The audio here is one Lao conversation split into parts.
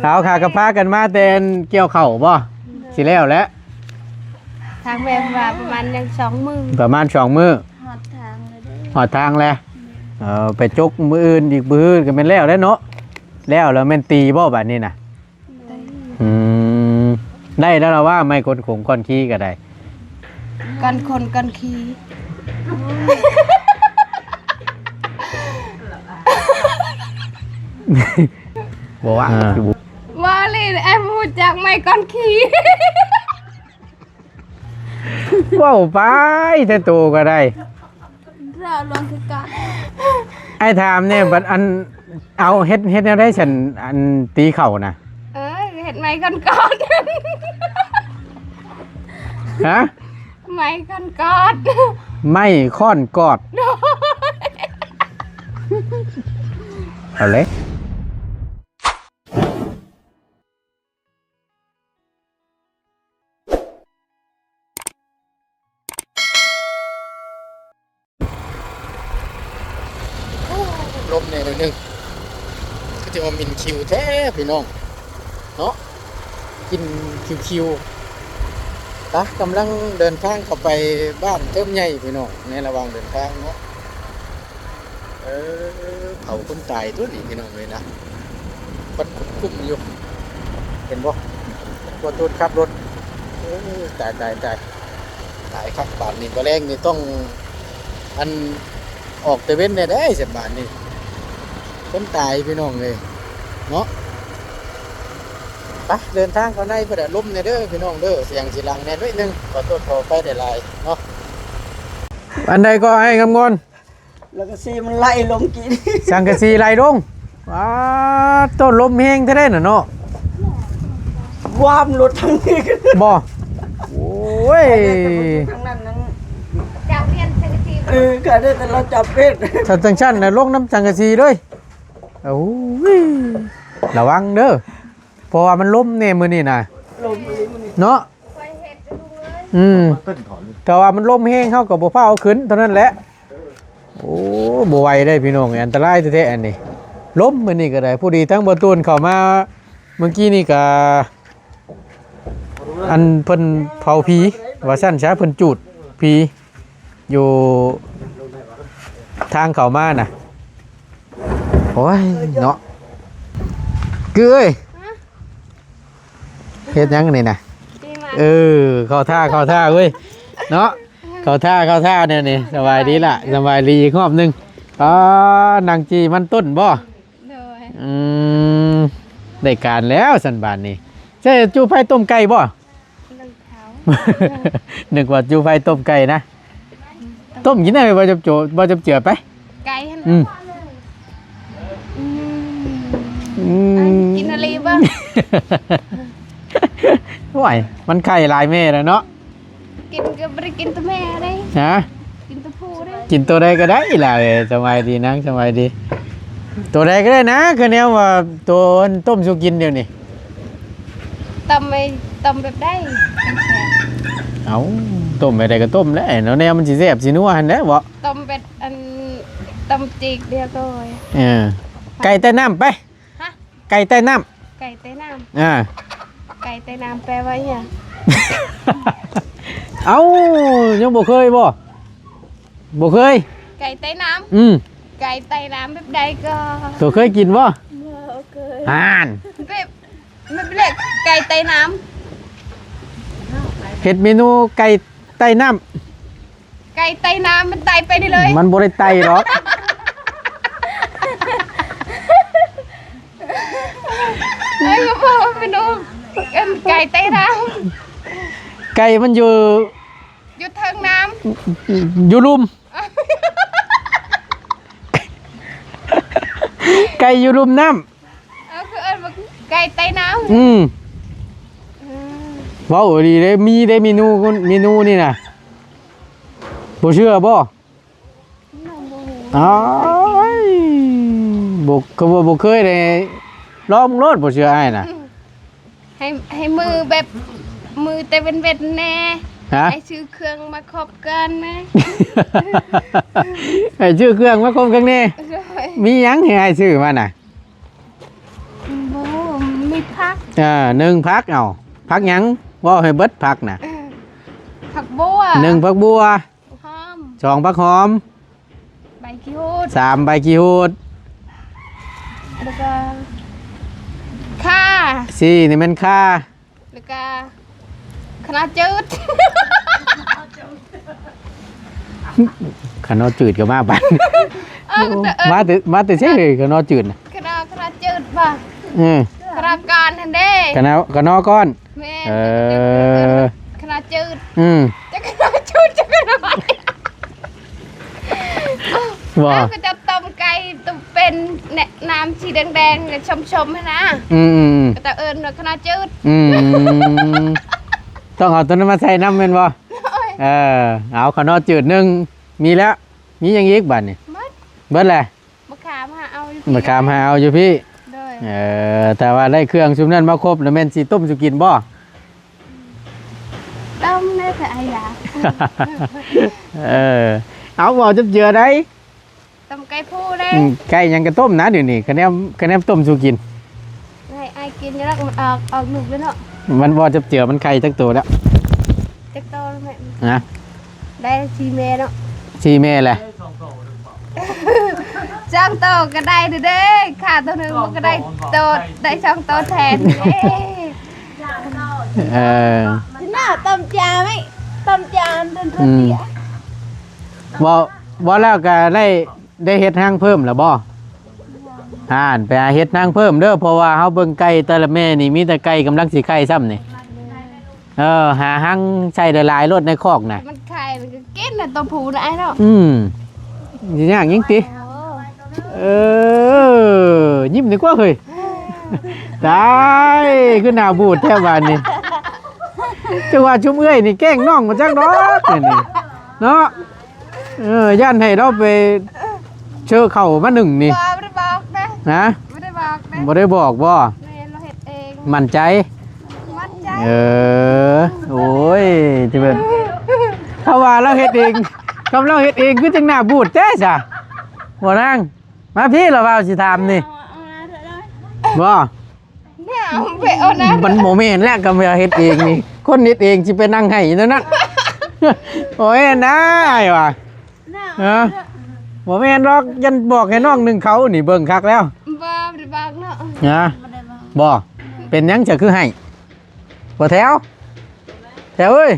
ເອົາ ຂ້າກໍພາກັນມາແຕ່ກ່ຽວເຂົ້າບໍ່? ຊິແລ້ວແຫຼະ. ທາງແມ່ວ່າປະມານຍັງສອງມື້ ປະມານສອງມື້ ຮອດທາງແລ້ວເດ້ ຮອດທາງແລ້ວ. ເອີ ໄປຈົກມື້ອື່ນອີກ ມື້ອື່ນກໍແມ່ນແລ້ວແລ້ວເນາະ. ແລ້ວ ແລ້ວແມ່ນຕີບໍ່ບາດນີ້ນະ? ອືມ ໄດ້ແລ້ວລະວ່າ ໄມ້ກອນຂົງກອນຄີກໍໄດ້ ກອນຂົງກອນຄີ ບໍ່ວ່າ ອ່າ ວ່າລີ້ ອ້າຍບໍ່ຮູ້ຈັກໄມ້ກອນຂີ່. ເວົ້າໄປແຕ່ໂຕກໍໄດ້ ເວົ້າລວມຄືກັນ. ອ້າຍຖາມແດ່ ບັດອັນ ເອົາ ເຮັດ ເຮັດແນວໃດຊັ້ນ ອັນ ຕີເຂົ້ານະ? ເອີ ເຮັດໄມ້ກອນກອດ. ຮະ? ໄມ້ກອນກອດ ໄມ້ຄ້ອນກອດ. ໂດຍ ເອົາເລີຍ. ລົມແດ່ໜ້ອຍໜຶ່ງ ຄືຊິວ່າມິນຄິວແທ້ພີ່ນ້ອງເນາະ ກິນຄິວໆ. ໄປ ກຳລັງເດີນທາງເຂົ້າໄປບ້ານເທີມໃຫຍ່ພີ່ນ້ອງ ໃນລະຫວ່າງເດີນທາງເນາະ. ເອີ ເຜົາຄົນຕາຍຕົວະນີ້ພີ່ນ້ອງເອີຍນະ ຄວັນຄຸ້ມໆຢູ່ ເຫັນບໍ່? ບໍ່ຕູນຂັບລົດ ເອີ ຕາຍໆໆ ຕາຍຄັກ. ບາດນີ້ບໍ່ແລງນີ້ຕ້ອງ ອັນ ອອກແຕ່ເວັນແດ່ໄດ໋ ສະບາດນີ້ ຄົນຕາຍພີ່ນ້ອງເອີຍເນາະ. ໄປ ເດີນທາງເຂົ້າໃນພຸ້ນແຫຼະ. ລົມແດ່ເດີພີ່ນ້ອງເດີ ສຽງຊິດັງແດ່ໜ້ອຍໜຶ່ງ ຂໍໂທດຂໍອະໄພຫຼາຍໆເນາະ. ອັນໃດກໍອ້າຍຄຳງອນ? ແລ້ວກໍຊີມັນໄຫຼລົງກີ້ ສັງກະສີໄຫຼລົງ. ປາດໂທ້ ລົມແຮງແທ້ໆນະເນາະ ວາມລົດທາງນີ້ບໍ່? ໂອ້ຍ ທາງນັ້ນນັ້ນ ຈັບປ່ຽນສັງກະສີ ເອີ ກໍໄດ້ແຕ່ລາວຈັບປ່ຽນ ຖ້າຈັ່ງຊັ້ນນະ ລົງນຳສັງກະສີເລີຍ. ໂອ້ຍ ລະວັງເດີ ເພາະວ່າມັນລົມແດ່ມື້ນີ້ນະ ລົມມື້ນີ້ເນາະ. ອືມ ແຕ່ວ່າມັນລົມແຮງ ເຮົາກໍບໍ່ຟ້າວເອົາຂຶ້ນເທົ່ານັ້ນແຫຼະ. ໂອ້ ບໍ່ໄຫວເດ້ພີ່ນ້ອງ ອັນຕະລາຍແທ້ໆ ອັນນີ້. ລົມມື້ນີ້ກໍໄດ້ ພໍດີທັງບໍ່ຕູນເຂົ້າມາ ມື້ກີ້ນີ້ກໍ ອັນເພິ່ນເຜົາຜີ ວ່າຊັ້ນຊະ ເພິ່ນຈູດຜີຢູ່ທາງເຂົ້າມານະ. ໂອ້ຍເນາະ ກື້ເອີຍ ເຮັດຫຍັງນີ້ນະ? ເອີ ເຂົ້າທ່າ ເຂົ້າທ່າເວີຍເນາະ ເຂົ້າທ່າ ເຂົ້າທ່າແນວນີ້. ສະບາຍດີລະ ສະບາຍດີອີກຮອບໜຶ່ງ. ອໍ ນັ່ງຈີ່ມັນຕົ້ນບໍ່? ໂດຍ ອືມ ໄດ້ການແລ້ວຊັ້ນບາດນີ້. ໃສ່ຈູ່ໄຟຕົ້ມໄກ່ບໍ່? ໜຶ່ງເຂົ້າ ນຶກວ່າຈູ່ໄຟຕົ້ມໄກ່ນະ. ຕົ້ມກິນໄດ້ບໍ່? ບໍ່ຈຳເຈືອ ໄປ ໄກ່ຫັ້ນ ອືມ ອືມ ອືມ ກິນອີ່ຫຼີບໍ່? ໂອ້ຍ ມັນໄຂ່ຫຼາຍແມ່ແລ້ວເນາະ. ກິນກໍບໍ່ໄດ້ກິນແຕ່ແມ່ເດ້. ຮະ? ກິນແຕ່ຜູ້ເດ້. ກິນໂຕໃດກໍໄດ້ລະເອີຍ. ສະບາຍດີນາງ ສະບາຍດີ. ໂຕໃດກໍໄດ້ນະ ຄືແນວວ່າໂຕຕົ້ມສູ່ກິນດຽວນີ້. ຕົ້ມໄປ ຕົ້ມແບບໃດຈັ່ງແຊບ? ເອົ້າ ຕົ້ມແບບໃດກໍຕົ້ມແຫຼະເນາະ ແນວມັນຊິແຊບຊິນົວຫັ້ນແຫຼະເບາະ. ຕົ້ມແບບອັນ ຕົ້ມຈີກດຽວກໍ ເອີ ໄກ່ໃຕ້ນ້ຳໄປ. ຮະ? ໄກ່ໃຕ້ນ້ຳ. ໄກ່ໃຕ້ນ້ຳ. ອ່າ ໄກ່ໃຕ້ນ້ຳແປວ່າຫຍັງ? ເອົ້າ ຍັງບໍ່ເຄີຍບໍ່? ບໍ່ເຄີຍ. ໄກ່ໃຕ້ນ້ຳ. ອືມ ໄກ່ໃຕ້ນ້ຳແບບໃດກໍ ໂຕເຄີຍກິນບໍ່? ບໍ່ເຄີຍ. ອ່ານ ແບບ ແບບເລັກໄກ່ໃຕ້ນ້ຳ. ເຮັດເມນູໄກ່ໃຕ້ນ້ຳ. ໄກ່ໄຕ່ນ້ຳ ມັນໄຕ່ໄປນີ້ເລີຍ. ມັນບໍ່ໄດ້ໄຕ່ດອກ. ເອີຍ ບໍ່ເປັນໜຸ່ມ ເອີ້ນໄກ່ໄຕ່ນ້ຳ. ໄກ່ມັນຢູ່ ຢູ່ເທິງນ້ຳ ຢູ່ລຸ່ມ. ໄກ່ຢູ່ລຸ່ມນ້ຳ. ເອີ ຄືເອີ້ນວ່າໄກ່ໄຕ່ນ້ຳ. ອືມ ອືມ ເວົ້າດີເດ້ ມີເດ້ເມນູ ເມນູນີ້ນະ. ບໍ່ເຊື່ອບໍ່? ນ້ອງບໍ່ຮູ້. ອ້າຍ ບໍ່ ຄືວ່າບໍ່ເຄີຍເດ້. ລອງເບິ່ງໂລດ ບໍ່ເຊື່ອອ້າຍນະ. ອືມ ໃຫ້ ໃຫ້ມື້ແບບ ມື້ແຕ່ເວັນໆແດ່. ຮະ? ໃຫ້ຊື້ເຄື່ອງມາຄົບກັນແດ່. ໃຫ້ຊື້ເຄື່ອງມາຄົບກັນແດ່. ໂດຍ. ມີຫຍັງໃຫ້ອ້າຍຊື້ມານະ? ບໍ່ຮູ້ ມີຜັກ ເອີ ໜຶ່ງຜັກ ເອົາ ຜັກຫຍັງ? ເວົ້າໃຫ້ເບິດຜັກນະ. ເອີ ຜັກບົວ ໜຶ່ງຜັກບົວ ຫອມ ສອງຜັກຫອມ ໃບຂີ້ຫູດ ສາມໃບຂີ້ຫູດ ແລ້ວກໍຂ່າ ສີ່ນີ້ແມ່ນຂ່າ ແລ້ວກະຂະໜາວຈືດ ຂະໜາວຈືດກໍມາບາດ ເອີ ເອີ ມາແຕ່ ມາແຕ່ໃສເອີຍ ຂະໜາວຈືດນະ? ຂະໜາວ ຂະໜາວຈືດບໍ່? ເອີ ຂະໜາວກ້ອນຫັ້ນເດ້ ຂະໜາວ ຂະໜາວກ້ອນ ແມ່ນ ເອີ ຂະໜາວຈືດ ອືມ ຈັກຂະໜາວຈືດ ຈັກຂະໜາວ ບໍ່ ເຂົາເຈົ້າຕົ້ມໄກ່ ຕົ້ມເປັນແນະ ນ້ຳສີແດງໆ ຊົມໆ ຫັ້ນນະ ອືມໆໆ ເຂົາເຈົ້າເອີ້ນວ່າຂະໜາວຈືດ ອືມ ຕ້ອງເອົາຕົວນັ້ນມາໃສ່ນຳແມ່ນບໍ່? ໂອ້ຍ ເອີ ເອົາຂະໜາວຈືດໜຶ່ງ ມີແລ້ວ ມີຫຍັງອີກບາດນີ້? ເບິດ ເບິດແລ້ວ ມະຂາມຫາເອົາຢູ່ ມະຂາມຫາເອົາຢູ່ພີ້ ໂດຍ ເອີ ຖ້າວ່າໄດ້ເຄື່ອງຊຸມນັ້ນມາຄົບ ແລ້ວແມ່ນຊິຕົ້ມສູ່ກິນບໍ່? ຕົ້ມແດ່ ແຕ່ອາຍຢາກ ເອີ ເອົາ ເວົ້າຈັບເຈືອໄດ໋ ຕົ້ມໄກ່ພູເດ້ ອືມ ໄກ່ຫຍັງກໍຕົ້ມນະ ດຽວນີ້ ຄະແນນ ຄະແນນຕົ້ມສູ່ກິນ ໃຫ້ອາຍກິນຢູ່ດອກ ມັນອອກ ອອກລູກແລ້ວເນາະ ມັນເວົ້າຈັບເຈືອ ມັນໄຂ່ຈັກໂຕແລ້ວ? ຈັກໂຕແມ່ນ ຮະ? ໄດ້ສີ່ແມ່ເນາະ ສີ່ແມ່ແຫຼະ ສອງໂຕກໍໄດ້ເດ້ ຂ້າໂຕໜຶ່ງມັນກໍໄດ້ໂຕ ໄດ້ສອງໂຕແທນເດ້ ເອີ ໜ້າຕຳຈາໄວ້ ຕຳຈາອັນເດີນ ອືມ ເວົ້າ ເວົ້າແລ້ວກໍໄດ້ ໄດ້ເຮັດຮັງເພີ່ມແລ້ວບໍ່? ອ່ານ ໄປຫາເຮັດຮັງເພີ່ມເດີ ເພາະວ່າເຮົາເບິ່ງໄກ່ແຕ່ລະແມ່ນີ້ ມີແຕ່ໄກ່ກຳລັງຊິໄຂ່ຊ້ຳນີ້ ເອີ ຫາຮັງໃສ່ຫຼາຍໆໂລດໃນຄອກນະ ມັນໄຂ່ມັນກໍກິນນະ ຕົວຜູ້ນະອ້າຍເນາະ ອືມ ຊິຍາກຫຍັງຕິ ເອີ ຍິ້ມດີກວ່າເຮີ້ຍ ຕາຍ ຄືໜ້າບູດແທ້ບາດນີ້ ຈັ່ງວ່າຊຸມເອື້ອຍນີ້ແກ້ງນ້ອງບໍ່ຈັກດອກນີ້ເນາະ. ເອີ ຢ້ານໃຫ້ລາວໄປເຊີເຂົ້າມາໜຶ້ງນີ້ ບໍ່ ບໍ່ໄດ້ບອກນະ ຮະ ບໍ່ໄດ້ບອກນະ ບໍ່ໄດ້ບອກບໍ່? ແມ່ນ ລາວເຮັດເອງ ໝັ້ນໃຈ ໝັ້ນໃຈ ເອີ ໂອ້ຍ ຊິເບິ່ງ ເພາະວ່າລາວເຮັດເອງ ຄຳລາວເຮັດເອງຄືຈັ່ງໜ້າບູດແທ້ຊະ ບໍ່ນາງ ມາພີ້ ລາວວ່າຊິຖາມນີ້ ເອົາ ເອົາ ເອົາ ບໍ່? ແນວໄປເອົານະ ມັນບໍ່ແມ່ນແຫຼະ ກຳວ່າເຮັດເອງນີ້ ຄົນເຮັດເອງຊິໄປນັ່ງໄຫ້ແນວນັ້ນ ໂອ້ຍ ນາຍວ່າ ນະ ຮະ ບໍ່ແມ່ນດອກ ຢ້ານບອກໃຫ້ນ້ອງໜຶ້ງເຂົ້ານີ້ ເບິ່ງຄັກແລ້ວ ບໍ່ ບໍ່ໄດ້ບອກເນາະ ຮະ ບໍ່ໄດ້ບອກ ບໍ່ ເປັນຫຍັງຈະຄືໄຫ້ ບໍ່ແຖວ ແຖວເອີຍ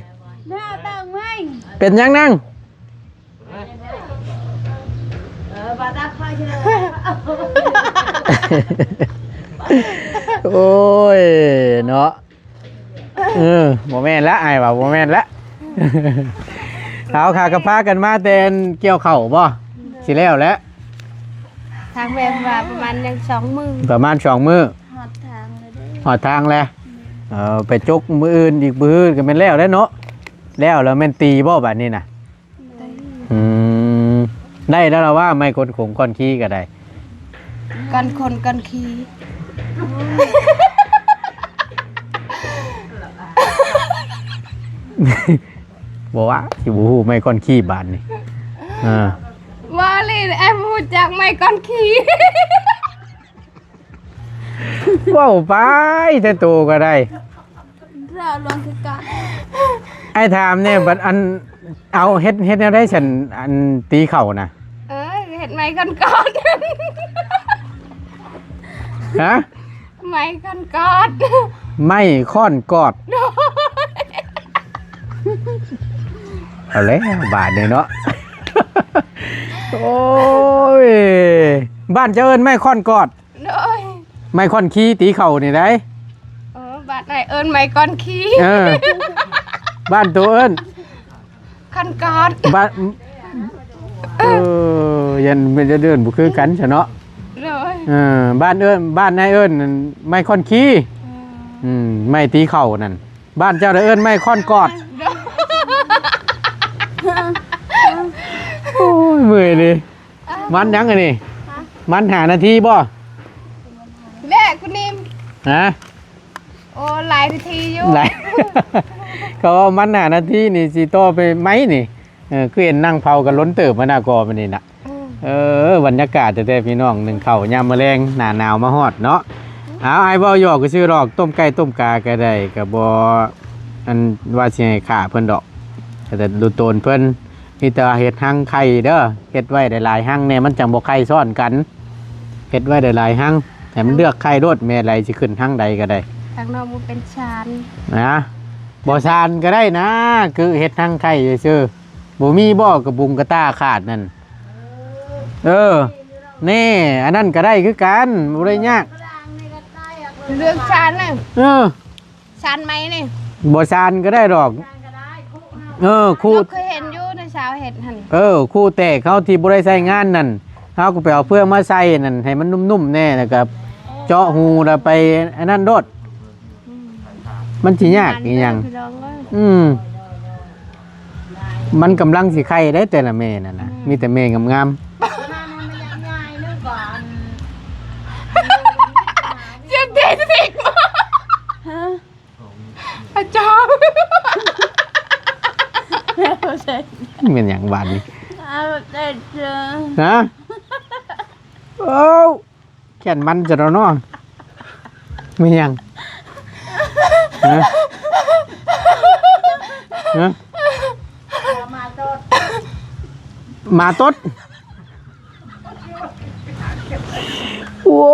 ໜ້າຕັ້ງໄວ້ ເປັນຫຍັງນາງ? ໂອ້ຍ ເນາະ ເອີ ບໍ່ແມ່ນລະ ອ້າຍວ່າບໍ່ແມ່ນລະ ເອົາ ຂ້າກໍພາກັນມາແຕ່ກ່ຽວເຂົ້າບໍ່? ຊິແລ້ວແລ້ວ ທາງແມ່ວ່າປະມານຍັງສອງມື້ ປະມານສອງມື້ ຮອດທາງແລ້ວເດ້ ຮອດທາງແລ້ວ ເອີ ໄປຈົກມື້ອື່ນອີກ ມື້ອື່ນກໍແມ່ນແລ້ວແລ້ວເນາະ ແລ້ວ ແລ້ວແມ່ນຕີບໍ່ບາດນີ້ນະ? ອືມ ໄດ້ແລ້ວລະວ່າ ໄມ້ຂົນຂົງຂ້ອນຄີກໍໄດ້ ກັນຂົນກັນຄີ ບໍ່ວ່າ ຊິບໍ່ຮູ້ໄມ້ຂ້ອນຄີບາດນີ້ ອ່າ ວ່າລີ້ ອ້າຍບໍ່ຮູ້ຈັກໄມ້ຂ້ອນຄີ ເວົ້າໄປແຕ່ໂຕກໍໄດ້ ລາວລວງຄືກັນ ອ້າຍຖາມແດ່ ບັດອັນ ເອົາ ເຮັດ ເຮັດແນວໃດຊັ້ນ ອັນ ຕີເຂົ້ານະ? ເອີ ເຮັດໄມ້ຂ້ອນກອດ ຮະ? ໄມ້ຂ້ອນກອດ ໄມ້ຄ້ອນກອດ ໂດຍ ເອົາແລ້ວບາດນີ້ເນາະ ໂອ້ຍ ບ້ານເຈົ້າເອີ້ນໄມ້ຄ້ອນກອດ ໂດຍ ໄມ້ຄ້ອນຄີຕີເຂົ້ານີ້ໃດ໋ ເອີ ບ້ານອ້າຍເອີ້ນໄມ້ກ້ອນຄີ ເອີ ບ້ານໂຕເອີ້ນຄ້ອນກອດ ບ້ານ ເອີ ຢ້ານແມ່ນຈະເອີ້ນບໍ່ຄືກັນຊະເນາະ ໂດຍ ເອີ ບ້ານເອີ້ນ ບ້ານອ້າຍເອີ້ນໄມ້ຄ້ອນຄີ ເອີ ອືມ ໄມ້ຕີເຂົ້ານັ້ນ ບ້ານເຈົ້າລະເອີ້ນໄມ້ຄ້ອນກອດ ໂດຍ ໂອ້ຍ ເມື່ອຍເດ. ມັນຫຍັງອັນນີ້? ຮະ? ມັນຫ້ານາທີບໍ່? ແລະ ຄຸນນິມ ຮະ? ໂອ້ ຫຼາຍນາທີຢູ່ ຫຼາຍ ເຂົາເວົ້າມັນຫ້ານາທີນີ້ ຊິຕໍ່ໄປໄໝນີ້ ເອີ ຄືເຫັນນັ່ງເຜົາກັນລົ້ນເຕີບມາໜ້າກໍມື້ນີ້ນະ ເອີ ເອີ ບັນຍາກາດແທ້ໆ ພີ່ນ້ອງ ໜຶ້ງເຂົ້າຍາມມື້ແລງ ໜ້າໜາວມາຮອດເນາະ ເອົາ ອ້າຍເວົ້າຫຍອກຊື່ໆດອກ ຕົ້ມໄກ່ຕົ້ມກາກໍໄດ້ ກໍບໍ່ ອັນວ່າຊິໃຫ້ຂ້າເພິ່ນດອກ ແຕ່ດູໂຕນເພິ່ນ ມີແຕ່ວ່າເຮັດຮັງໄຂ່ເດີ ເຮັດໄວ້ຫຼາຍໆຮັງແດ່ ມັນຈັ່ງບໍ່ໄຂ່ຊ້ອນກັນ ເຮັດໄວ້ຫຼາຍໆຮັງ ໃຫ້ມັນເລືອກໄຂ່ໂລດ ແມ່ໃດຊິຂຶ້ນຮັງໃດກໍໄດ້ ທາງນອກບໍ່ເປັນຊານ ນະ ບໍ່ຊານກໍໄດ້ນະ ຄືເຮັດຮັງໄຂ່ຊື່ໆ ບໍ່ມີບໍ່ກະບຸງກະຕ່າຂາດນັ້ນ ເອີ ແນ່ ອັນນັ້ນກໍໄດ້ຄືກັນ ບໍ່ໄດ້ຍາກ ເລືອກຊານນະ ເອີ ຊານໄມ້ນີ້ ບໍ່ຊານກໍໄດ້ດອກ ເອີ ຄູ ເຮົາເຄີຍເຫັນຢູ່ໃນຊາວເຮັດຫັ້ນ ເອີ ຄູແຕກເຮົາທີ່ບໍ່ໄດ້ໃຊ້ງານນັ້ນ ເຮົາກໍໄປເອົາເຟືອງມາໃສ່ນັ້ນ ໃຫ້ມັນນຸ້ມໆແນ່ ແລ້ວກໍເຈາະຮູແລ້ວໄປອັນນັ້ນໂລດ ອືມ ມັນຊິຍາກອີ່ຫຍັງ ພີ່ນ້ອງເອີຍ ອືມ ມັນກຳລັງຊິໄຂ່ໄດ້ແຕ່ລະແມ່ນັ້ນນະ ອືມ ມີແຕ່ແມ່ງາມໆ ສຽງເດດຊິກ ຮະ ອາຈານ ແມ່ນຫຍັງບາດນີ້ ຮະ ໂອ້ ແຂ້ນມັນຊະແລ້ວເນາະ ແມ່ນຫຍັງ ຮະ ຮະ ໝາຕົດ ໂອ້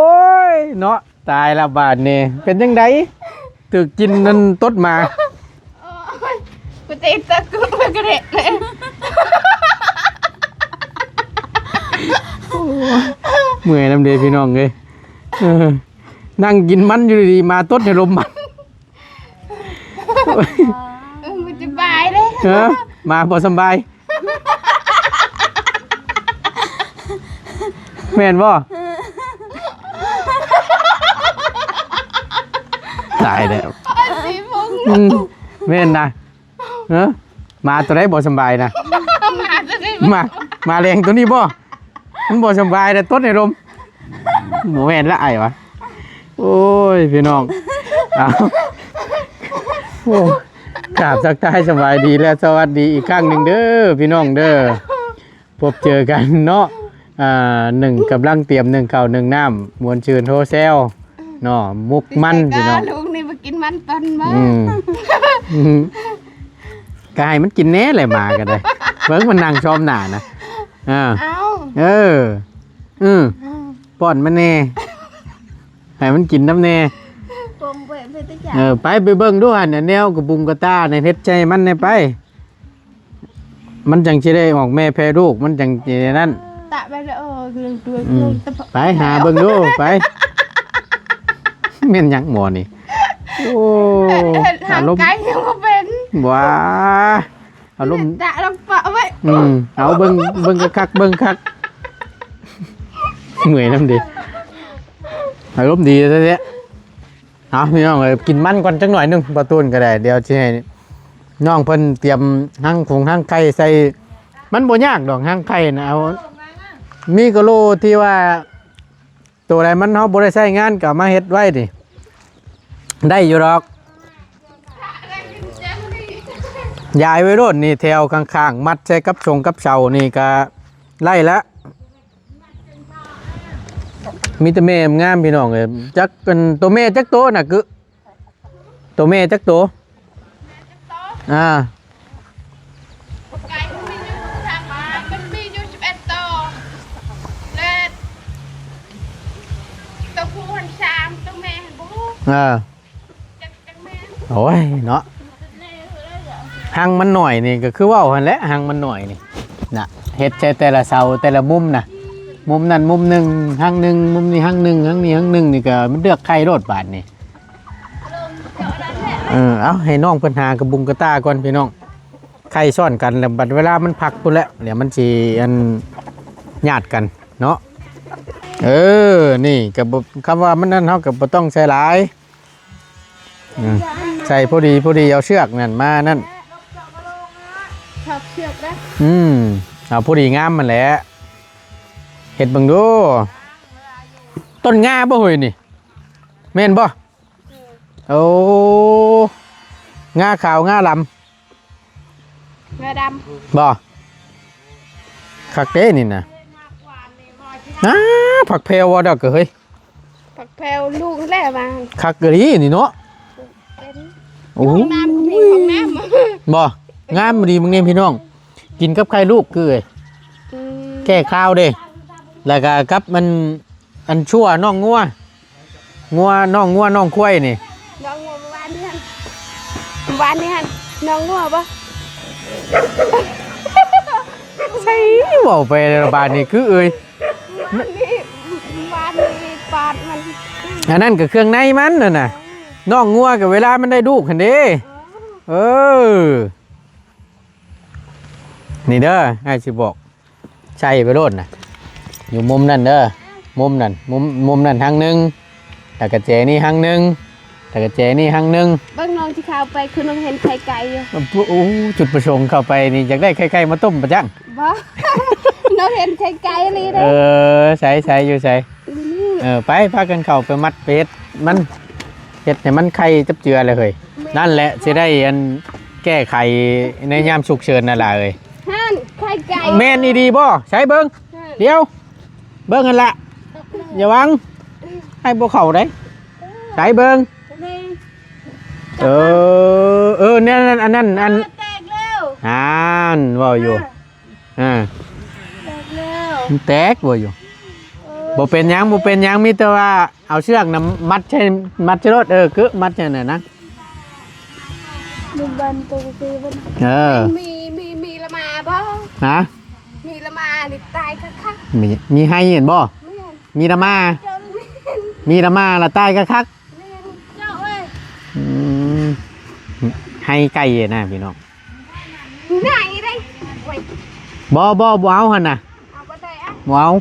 ຍເນາະ ຕາຍລະບາດນີ້ ເປັນຈັ່ງໃດ? ຖືກກິນນັ້ນຕົດໝາ ໂອ້ຍ ກູຕິດຕະກຸມາກະເດະເລີຍ ໂອ້ຍ ເມື່ອຍນຳເດພີ່ນ້ອງເອີຍ ເອີ ນັ່ງກິນມັນຢູ່ດີໆ ໝາຕົດໃຫ້ລົມມັນ ເອີ ບໍ່ສະບາຍເດ້ ເອີ ໝາບໍ່ສະບາຍ ແມ່ນບໍ່? ຕາຍແລ້ວ ອືມ ແມ່ນນະ ເອີ ໝາໂຕໃດບໍ່ສະບາຍນະ? ໝາໂຕໃດ ໝາ ໝາແດງໂຕນີ້ບໍ່? ມັນບໍ່ສະບາຍແລ້ວ ຕົດໃຫ້ລົມ ບໍ່ແມ່ນລະອ້າຍວະ ໂອ້ຍ ພີ່ນ້ອງ ເອົາ ໂອ້ ກາບທັກທາຍສະບາຍດີ ແລະ ສະຫວັດດີອີກຄັ້ງໜຶ່ງເດີ ພີ່ນ້ອງເດີ ພົບເຈີກັນເນາະ ອ່າ ໜຶ່ງ ກຳລັງຕຽມໜຶ້ງເຂົ້າໜຶ້ງນ້ຳ ມ່ວນຊື່ນໂຮແຊວເນາະ ໝົກມັນ ພີ່ນ້ອງ ລູກນີ້ບໍ່ກິນມັນຕົ້ນບໍ່? ອືມ ອືມ ກໍໃຫ້ມັນກິນແດ່ແຫຼະ ໝາກໍໄດ້ ເບິ່ງມັນນັ່ງຊອມໜ້ານະ ອ່າ ເອົາ ເອີ ອືມ ອືມ ປ້ອນມັນແດ່ ໃຫ້ມັນກິນນຳແດ່ ເອີ ໄປ ໄປເບິ່ງດູຫັ້ນ ແນວກະບຸງກະຕ່ານີ້ ເຮັດໃສ່ມັນແດ່ໄປ ມັນຈັ່ງຊິໄດ້ອອກແມ່ແຜ່ລູກ ມັນຈັ່ງຊິນັ້ນ ຕະໄປເລີຍ ເອີ ອືມ ໄປຫາເບິ່ງດູ ໄປ ແມ່ນຫຍັງໝໍນີ້ ໂອ້ ເຮັດ ເຮັດຫາງໄກ່ຍັງບໍ່ເປັນ ຫວາ ອາລົມ ຕະລອງປະໄວ້ ອືມ ເອົາເບິ່ງ ເບິ່ງຄັກໆ ເບິ່ງຄັກ ເມື່ອຍນຳເດ ອາລົມດີແທ້ໆ ເອົາ ພີ່ນ້ອງເອີຍ ກິນມັນກ່ອນຈັກໜ້ອຍໜຶ່ງ ບໍ່ຕູນກໍໄດ້ ດຽວຊິໃຫ້ນ້ອງເພິ່ນຕຽມຮັງຂົງຮັງໄຂ່ໃສ່ ມັນບໍ່ຍາກດອກຮັງໄຂ່ນະ ເອົາ ມີກະໂຫຼທີ່ວ່າ ໂຕໃດມັນເຮົາບໍ່ໄດ້ໃຊ້ງານກໍເອົາມາເຮັດໄວ້ນີ້ ໄດ້ຢູ່ດອກ ຢາຍໄວ້ໂລດນີ້ ແຖວຂ້າງໆ ມັດໃສ່ກັບຊົງກັບເສົານີ້ກໍໄດ້ລະ ມີແຕ່ແມ່ງາມ ພີ່ນ້ອງເອີຍ ຈັກ ອັນ ໂຕແມ່ຈັກໂຕນະ ກຶ ໂຕແມ່ຈັກໂຕ? ອ່າ ໄກ່ມັນມີຢູ່ທາງບ້ານ ມັນມີຢູ່ສິບເອັດໂຕ ແລະ ໂຕຜູ້ຫັ້ນສາມ ໂຕແມ່ຫັ້ນບໍ່ຮູ້ ອ່າ ຈັກ ຈັກແມ່ນ ໂອ້ຍເນາະ ຮັງມັນໜ້ອຍນີ້ກໍຄືເວົ້າຫັ້ນແຫຼະ ຮັງມັນໜ້ອຍນີ້ນະ ເຮັດໃສ່ແຕ່ລະເສົາແຕ່ລະມຸມນະ ມຸມນັ້ນມຸມໜຶ່ງ ຮັງໜຶ່ງ ມຸມນີ້ຮັງໜຶ່ງ ຮັງນີ້ຮັງໜຶ່ງ ນີ້ກໍມັນເລືອກໄຂ່ໂລດບາດນີ້. ເອີ ເອົາ ໃຫ້ນ້ອງເພິ່ນຫາກະບຸງກະຕ່າກ່ອນພີ່ນ້ອງ ໄຂ່ຊ້ອນກັນ ແລ້ວບັດເວລາມັນພັກພຸ້ນແຫຼະ ດຽວມັນຊິ ອັນ ຍາດກັນເນາະ ເອີ ນີ້ກະບໍ່ ຄຳວ່າມັນນັ້ນ ເຮົາກະບໍ່ຕ້ອງໃສ່ຫຼາຍ ອືມ ໃສ່ພໍດີ ພໍດີ ເອົາເຊືອກນັ້ນມານັ້ນ ອືມ ເອົາພໍດີງາມຫັ້ນແຫຼະ ເຮັດເບິ່ງດູ ຕົ້ນງາບໍ່ເຮີ້ຍນີ້ ແມ່ນບໍ່? ໂອ້ ງາຂາວງາດຳ ງາດຳ ບໍ່? ຄັກເດ້ນີ້ນະ ນາ ຜັກແພວບໍ່ດອກເອີຍ ຜັກແພວລູກແຫຼະວ່າ ຄັກອີ່ຫຼີນີ້ເນາະ. ເປັນ ໂອ້ຍ ຫ້ອງນ້ຳກໍມີຫ້ອງນ້ຳ ບໍ່ ງາມອີ່ຫຼີມື້ນີ້ພີ່ນ້ອງ ກິນກັບໄຂ່ລູກຄື ອືມ ແກ້ຄາວເດ້ ແລ້ວກໍກັບມັນ ອັນຊົ່ວນ້ອງງົວ ງົວ ນ້ອງງົວ ນ້ອງຄວາຍນີ້ ນ້ອງງົວມື້ວານນີ້ຫັ້ນ ວານນີ້ຫັ້ນ ນ້ອງງົວບໍ່ ໃຊ່ ເວົ້າໄປແລ້ວບາດນີ້ຄືເອີຍ ວານນີ້ ວານນີ້ປາດມັນ ອັນນັ້ນກໍເຄື່ອງໃນມັນນັ້ນນະ ນ້ອງງົວກໍເວລາມັນໄດ້ລູກຫັ້ນເດ້ ເອີ ນີ້ເດີ ອ້າຍຊິບອກ ໃສ່ໄປໂລດນະ ຢູ່ມຸມນັ້ນເດີ ມຸມນັ້ນ ມຸມ ມຸມນັ້ນທາງໜຶ່ງ ແລ້ວກະແຈນີ້ທາງໜຶ່ງ ແລ້ວກະແຈນີ້ທາງໜຶ່ງ. ເບິ່ງນ້ອງທີ່ເຂົ້າໄປ ຄືນ້ອງເຫັນໄຂ່ໄກ່ຢູ່. ໂອ້ ຈຸດປະສົງເຂົ້າໄປນີ້ ຢາກໄດ້ໄຂ່ໄກ່ມາຕົ້ມປະຈັງ? ບໍ່ ນ້ອງເຫັນໄຂ່ໄກ່ອີ່ຫຼີເດ້. ເອີ ໃສ ໃສ ຢູ່ໃສ? ເອີ ໄປ ພາກັນເຂົ້າໄປມັດ ໄປເຮັດມັນ ເຮັດໃຫ້ມັນໄຂ່ຈັບເຈືອແລ້ວເຮີ້ຍ. ແມ່ນ ນັ້ນແຫຼະ ຊິໄດ້ອັນ ແກ້ໄຂໃນຍາມສຸກເສີນນັ້ນລະເອີຍ. ຫັ້ນ ໄຂ່ໄກ່ ແມ່ນອີ່ດີບໍ່? ໃສເບິ່ງ ຫັ້ນ ດຽວ ເບິ່ງຫັ້ນລະ ຢ່າຫວັງ ໃຫ້ບໍ່ເຂົ້າໄດ໋. ໃສເບິ່ງ ນີ້ ເອີ ເອີ ແນວນັ້ນ ອັນນັ້ນ ອັນ ເອີ ແຕກແລ້ວ ຫັ້ນ ເວົ້າຢູ່ ເອີ ອ່າ ແຕກແລ້ວ ມັນແຕກບໍ່ຢູ່ ເອີ ບໍ່ເປັນຫຍັງ ບໍ່ເປັນຫຍັງ ມີແຕ່ວ່າເອົາເຊືອກນະມັດໃສ່ ມັດໃສ່ໂລດ ເອີ ຄືມັດໃສ່ນັ້ນນະ ມີບັນຕົວຄືບັນ ເອີ ມີ ມີ ມີລະມາບໍ່? ຮະ? ມີລະມານີ້ຕາຍຄັກໆ ມີ ມີໄຮ່ເຫັນບໍ່? ແມ່ນ ມີລະມາ ເຈົ້າ ມີລະມາລະຕາຍຄັກໆ ແມ່ນເຈົ້າເອີຍ ອືມ ໄຮ່ໄກ່ນະພີ່ນ້ອງ ໃຫຍ່ເດ້ ໂອ້ຍ ບໍ່ ບໍ່ ບໍ່ເອົາຫັ້ນນະ ເອົາບໍ່ໄດ້ອະ ບໍ່ເອົາ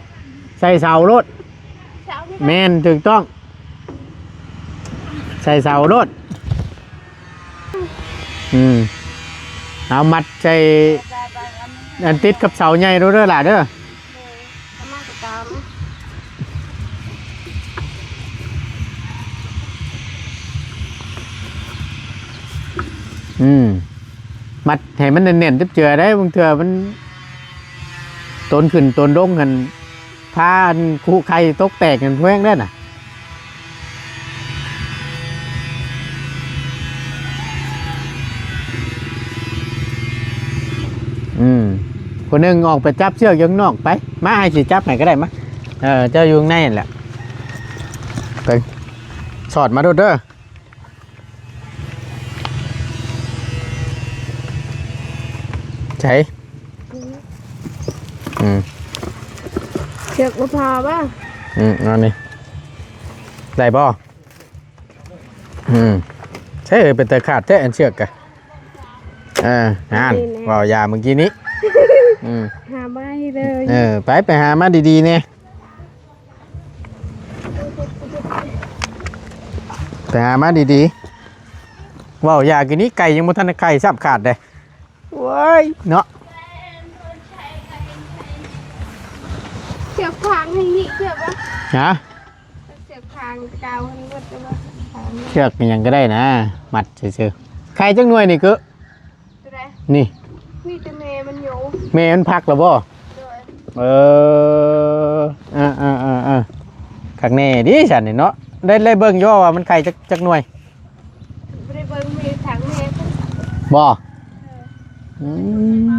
ໃສ່ເສົາໂລດ ເສົານີ້ ແມ່ນ ຖືກຕ້ອງ ໃສ່ເສົາໂລດ ອືມ ເອົາມັດໃສ່ ອັນຕິດກັບເສົາໃຫຍ່ໂລດເດີຫຼ້າເດີ. ເອີ ເອົາມາກໍຕາມ ອືມ ມັດໃຫ້ມັນແໜ້ນໆ ຈັບເຈືອໄດ້ ບາງເທື່ອມັນ ໂຕນຂຶ້ນໂຕນລົງຫັ້ນ ພາອັນຄຸໄຂ່ຕົກແຕກຫັ້ນແພງເດ້ນະ. ອືມ ຜູ້ໜຶ່ງອອກໄປຈັບເຊືອກຢູ່ຂ້າງນອກໄປ ມາ ອ້າຍຊິຈັບໃຫ້ກໍໄດ້ ມາ ເອີ ເຈົ້າຢູ່ຂ້າງໃນຫັ້ນແຫຼະ ໄປ ສອດມາໂລດເດີ. ໃສ ອືມ ເຊືອກບໍ່ພໍບໍ່? ອືມ ເອົານີ້ ໄດ້ບໍ່? ອືມ ໃສ ເປັນຕາຂາດແທ້ ອັນເຊືອກກະ ເອີ ຫັ້ນ ນີ້ແຫຼະ ເວົ້າຢ່າເມື່ອກີ້ນີ້ ອືມ ຫາມາໃຫ້ເລີຍ ເອີ ໄປ ໄປຫາມາດີໆແດ່. ໄປຫາມາດີໆ ເວົ້າຢ່າກິນນີ້ ໄກ່ຍັງບໍ່ທັນໄດ້ໄຂ່ຊ້ຳຂາດເດ້ ໂອ້ຍ ເນາະ ເຊືອກຄາງໃຫ້ນີ້ເຊືອກ ຮະ ເຊືອກຄາງກາວໃຫ້ໝົດແລ້ວ ຄາງ ເຊືອກຫຍັງກໍໄດ້ນະ ມັດຊື່ໆ ໄຂ່ຈັກໜ່ວຍນີ້ ເກີ ຕົວໃດ? ນີ້ ນີ້ແຕ່ແມ່ມັນຢູ່ ແມ່ມັນພັກແລ້ວບໍ່? ໂດຍ ເອີ ເອີໆໆໆ ຄັກແນ່ເດ້ຊັ້ນນີ້ເນາະ ໄດ້ ໄດ້ເບິ່ງຢູ່ວ່າມັນໄຂ່ຈັກ ຈັກໜ່ວຍ? ບໍ່ໄດ້ເບິ່ງ ມີທາງແມ່ເພິ່ນ ບໍ່? ເອີ ອືມ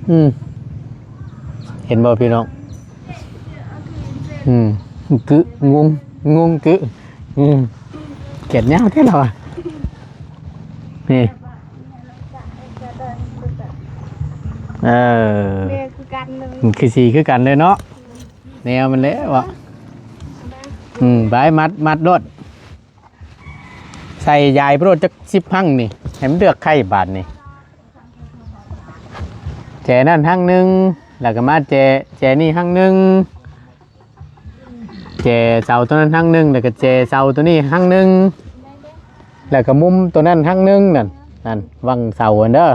ອືມ ເຫັນບໍ່ພີ່ນ້ອງ? ອືມ ກຶ ງົງ ງົງກຶ ອືມ ຂຽນຍາວແທ້ລາວອະ ນີ້ ເອີ ແມ່ຄືກັນເລີຍ ຄືສີຄືກັນເລີຍເນາະ ແນວມັນແຫຼະວະ ອືມ ໄປ ມັດ ມັດໂລດ ໃສ່ຢາຍໂລດຈັກສິບຮັງນີ້ ໃຫ້ມັນເລືອກໄຂ່ບາດນີ້ ແຈນັ້ນຮັງໜຶ່ງ ແລ້ວກໍມາແຈ ແຈນີ້ຮັງໜຶ່ງ ແຈເສົາຕົວນັ້ນຮັງໜຶ່ງ ແລ້ວກໍແຈເສົາຕົວນີ້ຮັງໜຶ່ງ ແລ້ວກໍມຸມຕົວນັ້ນຮັງໜຶ່ງ ນັ້ນ ນັ້ນ ວັງເສົາຫັ້ນເດີ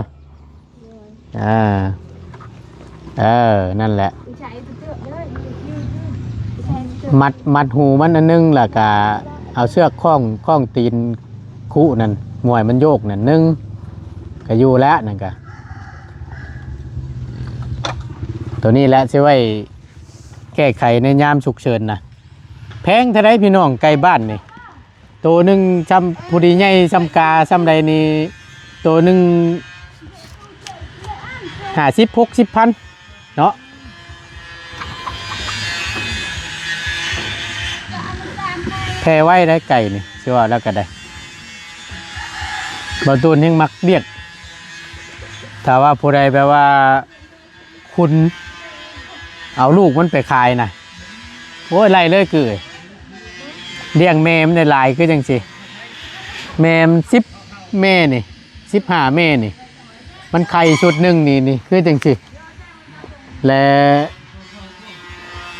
ອ່າ ເອີ ນັ້ນແຫຼະ ມັດ ມັດຫູມັນອັນໜຶ່ງ ແລ້ວກະເອົາເຊືອກຄ້ອງ ຄ້ອງຕີນຄຸນັ້ນ ໝວຍມັນໂຍກນັ້ນໜຶ່ງ ກະຢູ່ແລ້ວນັ້ນກະ ໂຕນີ້ແຫຼະຊິໄວ້ແກ້ໄຂໃນຍາມສຸກເສີນນະ. ແພງເທົ່າໃດພີ່ນ້ອງ ໄກ່ບ້ານນີ້? ໂຕໜຶ່ງຊ່ຳຜູ້ດີໃຫຍ່ຊ່ຳກາຊ່ຳໃດນີ້ ໂຕໜຶ່ງຫ້າສິບຫົກສິບພັນເນາະ. ແຜ່ໄວໄດ໋ໄກ່ນີ້ ຊິວ່າແລ້ວກໍໄດ້ ບ່າວຕູນແຮງມັກລ້ຽງ. ຖ້າວ່າຜູ້ໃດແບບວ່າຄຸນເອົາລູກມັນໄປຂາຍນະ ໂອ້ຍ ໄລ່ເລີຍຄື ລ້ຽງແມ່ມັນໄດ້ຫຼາຍຄືຈັ່ງຊີ້ ແມ່ມັນສິບແມ່ນີ້ ສິບຫ້າແມ່ນີ້ ມັນໄຂ່ຊຸດໜຶ່ງນີ້ ນີ້ຄືຈັ່ງຊີ້ ແລະ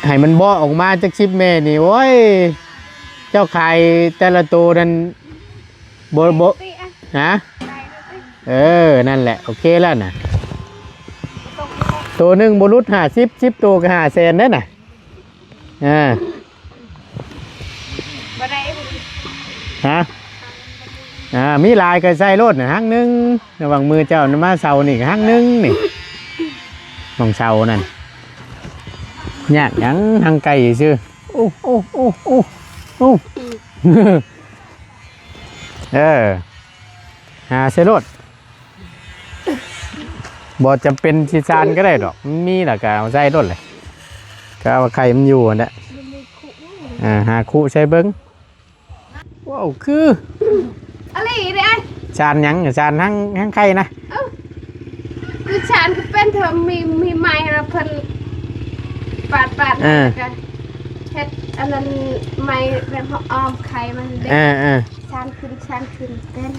ໃຫ້ມັນເບາະອອກມາຈັກສິບແມ່ນີ້ ໂອ້ຍ ເຈົ້າຂາຍແຕ່ລະໂຕນັ້ນ ບໍ່ ບໍ່ ຮະ? ເອີ ນັ້ນແຫຼະ ໂອເຄແລ້ວນະ ໂຕໜຶ່ງບໍ່ຫຼຸດຫ້າສິບ ສິບໂຕກໍຫ້າແສນເດ້ນະ. ອ່າ ບໍ່ໄດ້ ຮະ? ອ່າ ມີຫຼາຍກໍໃສ່ໂລດນະ ຮັກໜຶ່ງ ລະຫວ່າງມື້ເຈົ້ານຳມາເຊົ້ານີ້ກໍຮັກໜຶ່ງນີ້ ຂອງເຊົ້ານັ້ນ ຍາກຫຍັງ ຮັກໄກ່ຊື່. ໂອ້ ໂອ້ ໂອ້ ໂອ້ ໂອ້ ເອີ ຫາໃສ່ໂລດ ບໍ່ຈຳເປັນຊິຊານກໍໄດ້ດອກ ມັນມີແລ້ວກໍເອົາໃສ່ໂລດແຫຼະ ກໍເອົາໄຂ່ມັນຢູ່ຫັ້ນແຫຼະ ອ່າ ຫາຄຸໃສ່ເບິ່ງ. ວ້າວ ຄື ອະລີເດ້ ຊານຫຍັງ? ຊານທັງ ທັງໄຂ່ນະ ເອີ ຄືຊານກໍເປັນ ເທື່ອມີ ມີໄມ້ແລ້ວເພິ່ນປາດໆ ເອີ ແລ້ວກໍເຮັດອັນນັ້ນ ໄມ້ແບບເຮົາອ້ອມໄຂ່ມັນເດ້ ເອີ ເອີ ຊານຂຶ້ນ ຊານຂຶ້ນເປັນ.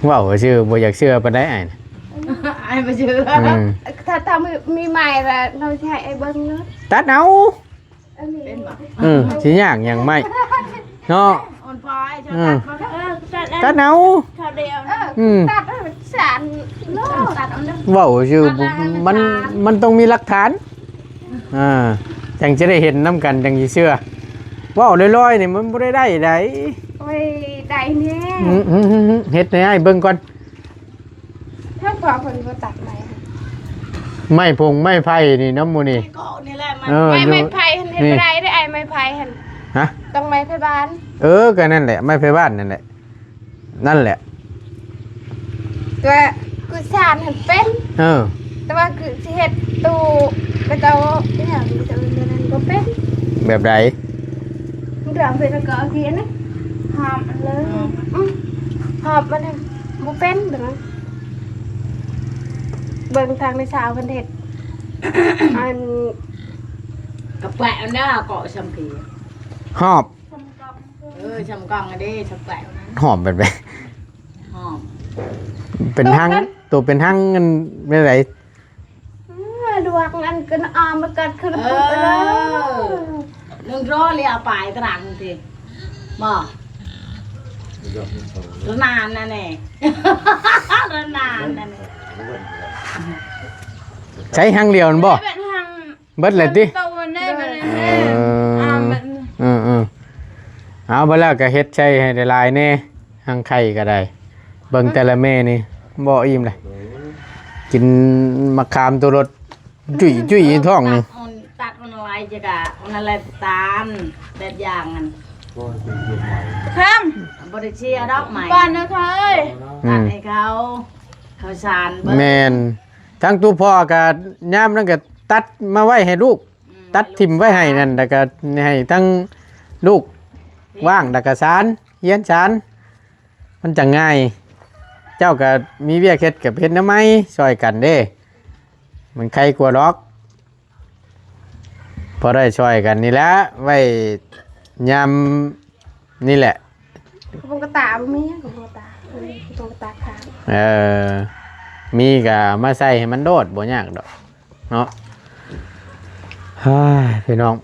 ເວົ້າຊື່ ບໍ່ຢາກເຊື່ອປານໃດອ້າຍນະ ອ້າຍບໍ່ເຊື່ອ ອືມ ຖ້າ ຖ້າມີ ມີໄມ້ແລ້ວ ເຮົາຊິໃຫ້ອ້າຍເບິ່ງເນາະ ຕັດເອົາ. ອັນນີ້ ເປັນບໍ່? ເອີ ຊິຍາກຫຍັງໄມ້ເນາະ ອ່ອນພອຍ ເຈົ້າ ເອີ ຕັດບໍ່? ເອີ ຕັດເອົາ ເອີ ອືມ ຕັດໃຫ້ມັນສານເນາະ ຕັດເອົາເດີ ເວົ້າຊື່ ຕັດໃຫ້ມັນ ມັນສານ ມັນຕ້ອງມີຫຼັກຖານ ອ່າ ຈັ່ງຈະໄດ້ເຫັນນຳກັນ ຈັ່ງຊິເຊື່ອ ເວົ້າລອຍໆນີ້ມັນບໍ່ໄດ້ໄດ້ໃດ. ໂອ້ຍ ໄດ້ແນ່ ອືມ ເຮັດໃຫ້ອ້າຍເບິ່ງກ່ອນ. ຖ້າພໍ່ເພິ່ນບໍ່ຕັດໄມ້ ໄມ້ພົງໄມ້ໄຜ່ນີ້ນຳໝູ່ນີ້ ໄມ້ເກາະນີ້ແຫຼະ ເອີ ໄມ້ ໄມ້ໄຜ່ຫັ້ນເຮັດບໍ່ໄດ້ເດ້ ໄອ້ໄມ້ໄຜ່ຫັ້ນ ຮະ? ຕ້ອງໄມ້ໄຜ່ບ້ານ ເອີ ກໍນັ້ນແຫຼະ ໄມ້ໄຜ່ບ້ານນັ້ນແຫຼະ ນັ້ນແຫຼະ ແຕ່ຄືຊານຫັ້ນເປັນ ເອີ ແຕ່ວ່າຄືຊິເຮັດຕູ້ ກະເຈົ້າ ອີຫຍັງ ກະເຈົ້າເຮັດນັ້ນບໍ່ເປັນ ແບບໃດ? ເດືອງເພິ່ນກໍເອົາທີ່ອັນນີ້ ຫອບມັນເລີຍ ອືມ ຫອບມັນ ບໍ່ເປັນເດີ ເບິ່ງທາງໃນສາວເພິ່ນເຮັດ ອັນ ກະແປະອັນນັ້ນເກາະຊຳພີ ຫອບ ເອີ ຊຳກອງເດ້ ຊຳແປະອັນນັ້ນ ຫອບແບບໃດ? ຫອບ ເປັນຮັງ ໂຕເປັນຮັງ ອັນແນວໃດ? ອື ດວງອັນກະອອມມາກັດຂຶ້ນ ເອີ ປຶກເລີຍ ໜຶ່ງຮ້ອຍເລີຍ ເອົາໄປຕະຫຼາດນີ້ຕິ ບໍ່ ລະນານນະແນ່ ລະນານນະແນ່ ໃຊ້ຮັງດຽວນັ້ນບໍ່? ເບິດແລ້ວຕິ ເອີ ອາ ແມ່ນ ເອີ ເອີ ເອົາ ບາດແລ້ວກໍເຮັດໃສ່ໃຫ້ຫຼາຍໆແນ່ ຮັງໄຂ່ກໍໄດ້ ເບິ່ງແຕ່ລະແມ່ນີ້ບໍ່ອີ່ມເລີຍ ກິນໝາກຂາມໂຕລົດຈຸ້ຍໆ ໃນທ້ອງນີ້ ຕັດອັນ ຕັດອັນໄວ້ຈະກະອັນນັ້ນແຫຼະ ຕານແບບຢ່າງນັ້ນ ຄຳ ບໍ່ໄດ້ເຊຍດອກໄມ້ ບ້ານນະເຄີຍ ອືມ ຕັດໃຫ້ເຂົາ ເຂົາສານເບິ່ງ ແມ່ນ ທັງຕູ້ພໍ່ກໍຍາມນັ້ນກໍຕັດມາໄວ້ໃຫ້ລູກ ອືມ ຕັດຖິ້ມໄວ້ໃຫ້ນັ້ນ ແລ້ວກໍໃຫ້ທັງລູກ ເອີ ວ່າງ ແລ້ວກໍສານ ຮຽນສານ ມັນຈັ່ງງ່າຍ ເຈົ້າກໍມີວຽກເຮັດ ກໍເຮັດແນວໃໝ່ຊ່ອຍກັນເດ້ ມັນໄຄກວ່າດອກ ພໍໄດ້ຊ່ອຍກັນນີ້ແຫຼະ ໄວ້ຍາມນີ້ແຫຼະ ກະໂປງກະຕາບໍ່ມີ ກະໂປງກະຕາ ກະໂປງກະຕາຂາດ ເອີ ມີກະເອົາມາໃສ່ໃຫ້ມັນໂດດ ບໍ່ຍາກດອກເນາະ ເຮີ້ຍ ພີ່ນ້ອງ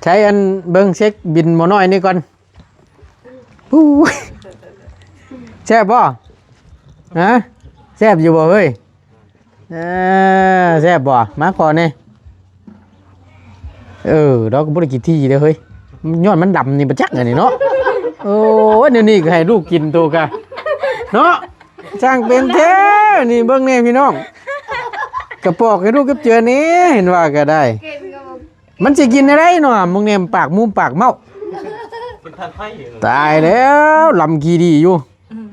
ໃຊ້ອັນເບິ່ງເຊັກບິນໝໍນ້ອຍນີ້ກ່ອນ ປູ້ຍ ແຊບບໍ່? ຮະ? ແຊບຢູ່ບໍ່ເຮີ້ຍ? ເອີ ແຊບບໍ່? ມາຂໍແດ່ ເອີ ລາວກໍບໍ່ໄດ້ກິນຖີ່ເດ້ເຮີ້ຍ ຍ້ອນມັນດຳນີ້ ບໍ່ຈັກອັນນີ້ເນາະ ໂອ້ຍ ແນວນີ້ກໍໃຫ້ລູກກິນໂຕກະເນາະ ຊ່າງເປັນແທ້ ນີ້ເບິ່ງແດ່ພີ່ນ້ອງ ກະປອກໃຫ້ລູກກັບເຈືອນີ້ ເຫັນວ່າກໍໄດ້ ມັນຊິກິນແນວໃດເນາະ ມຶງແນມປາກມູມປາກເມົາ ຕາຍແລ້ວ ລຳຂີ້ດີຢູ່ ອືມ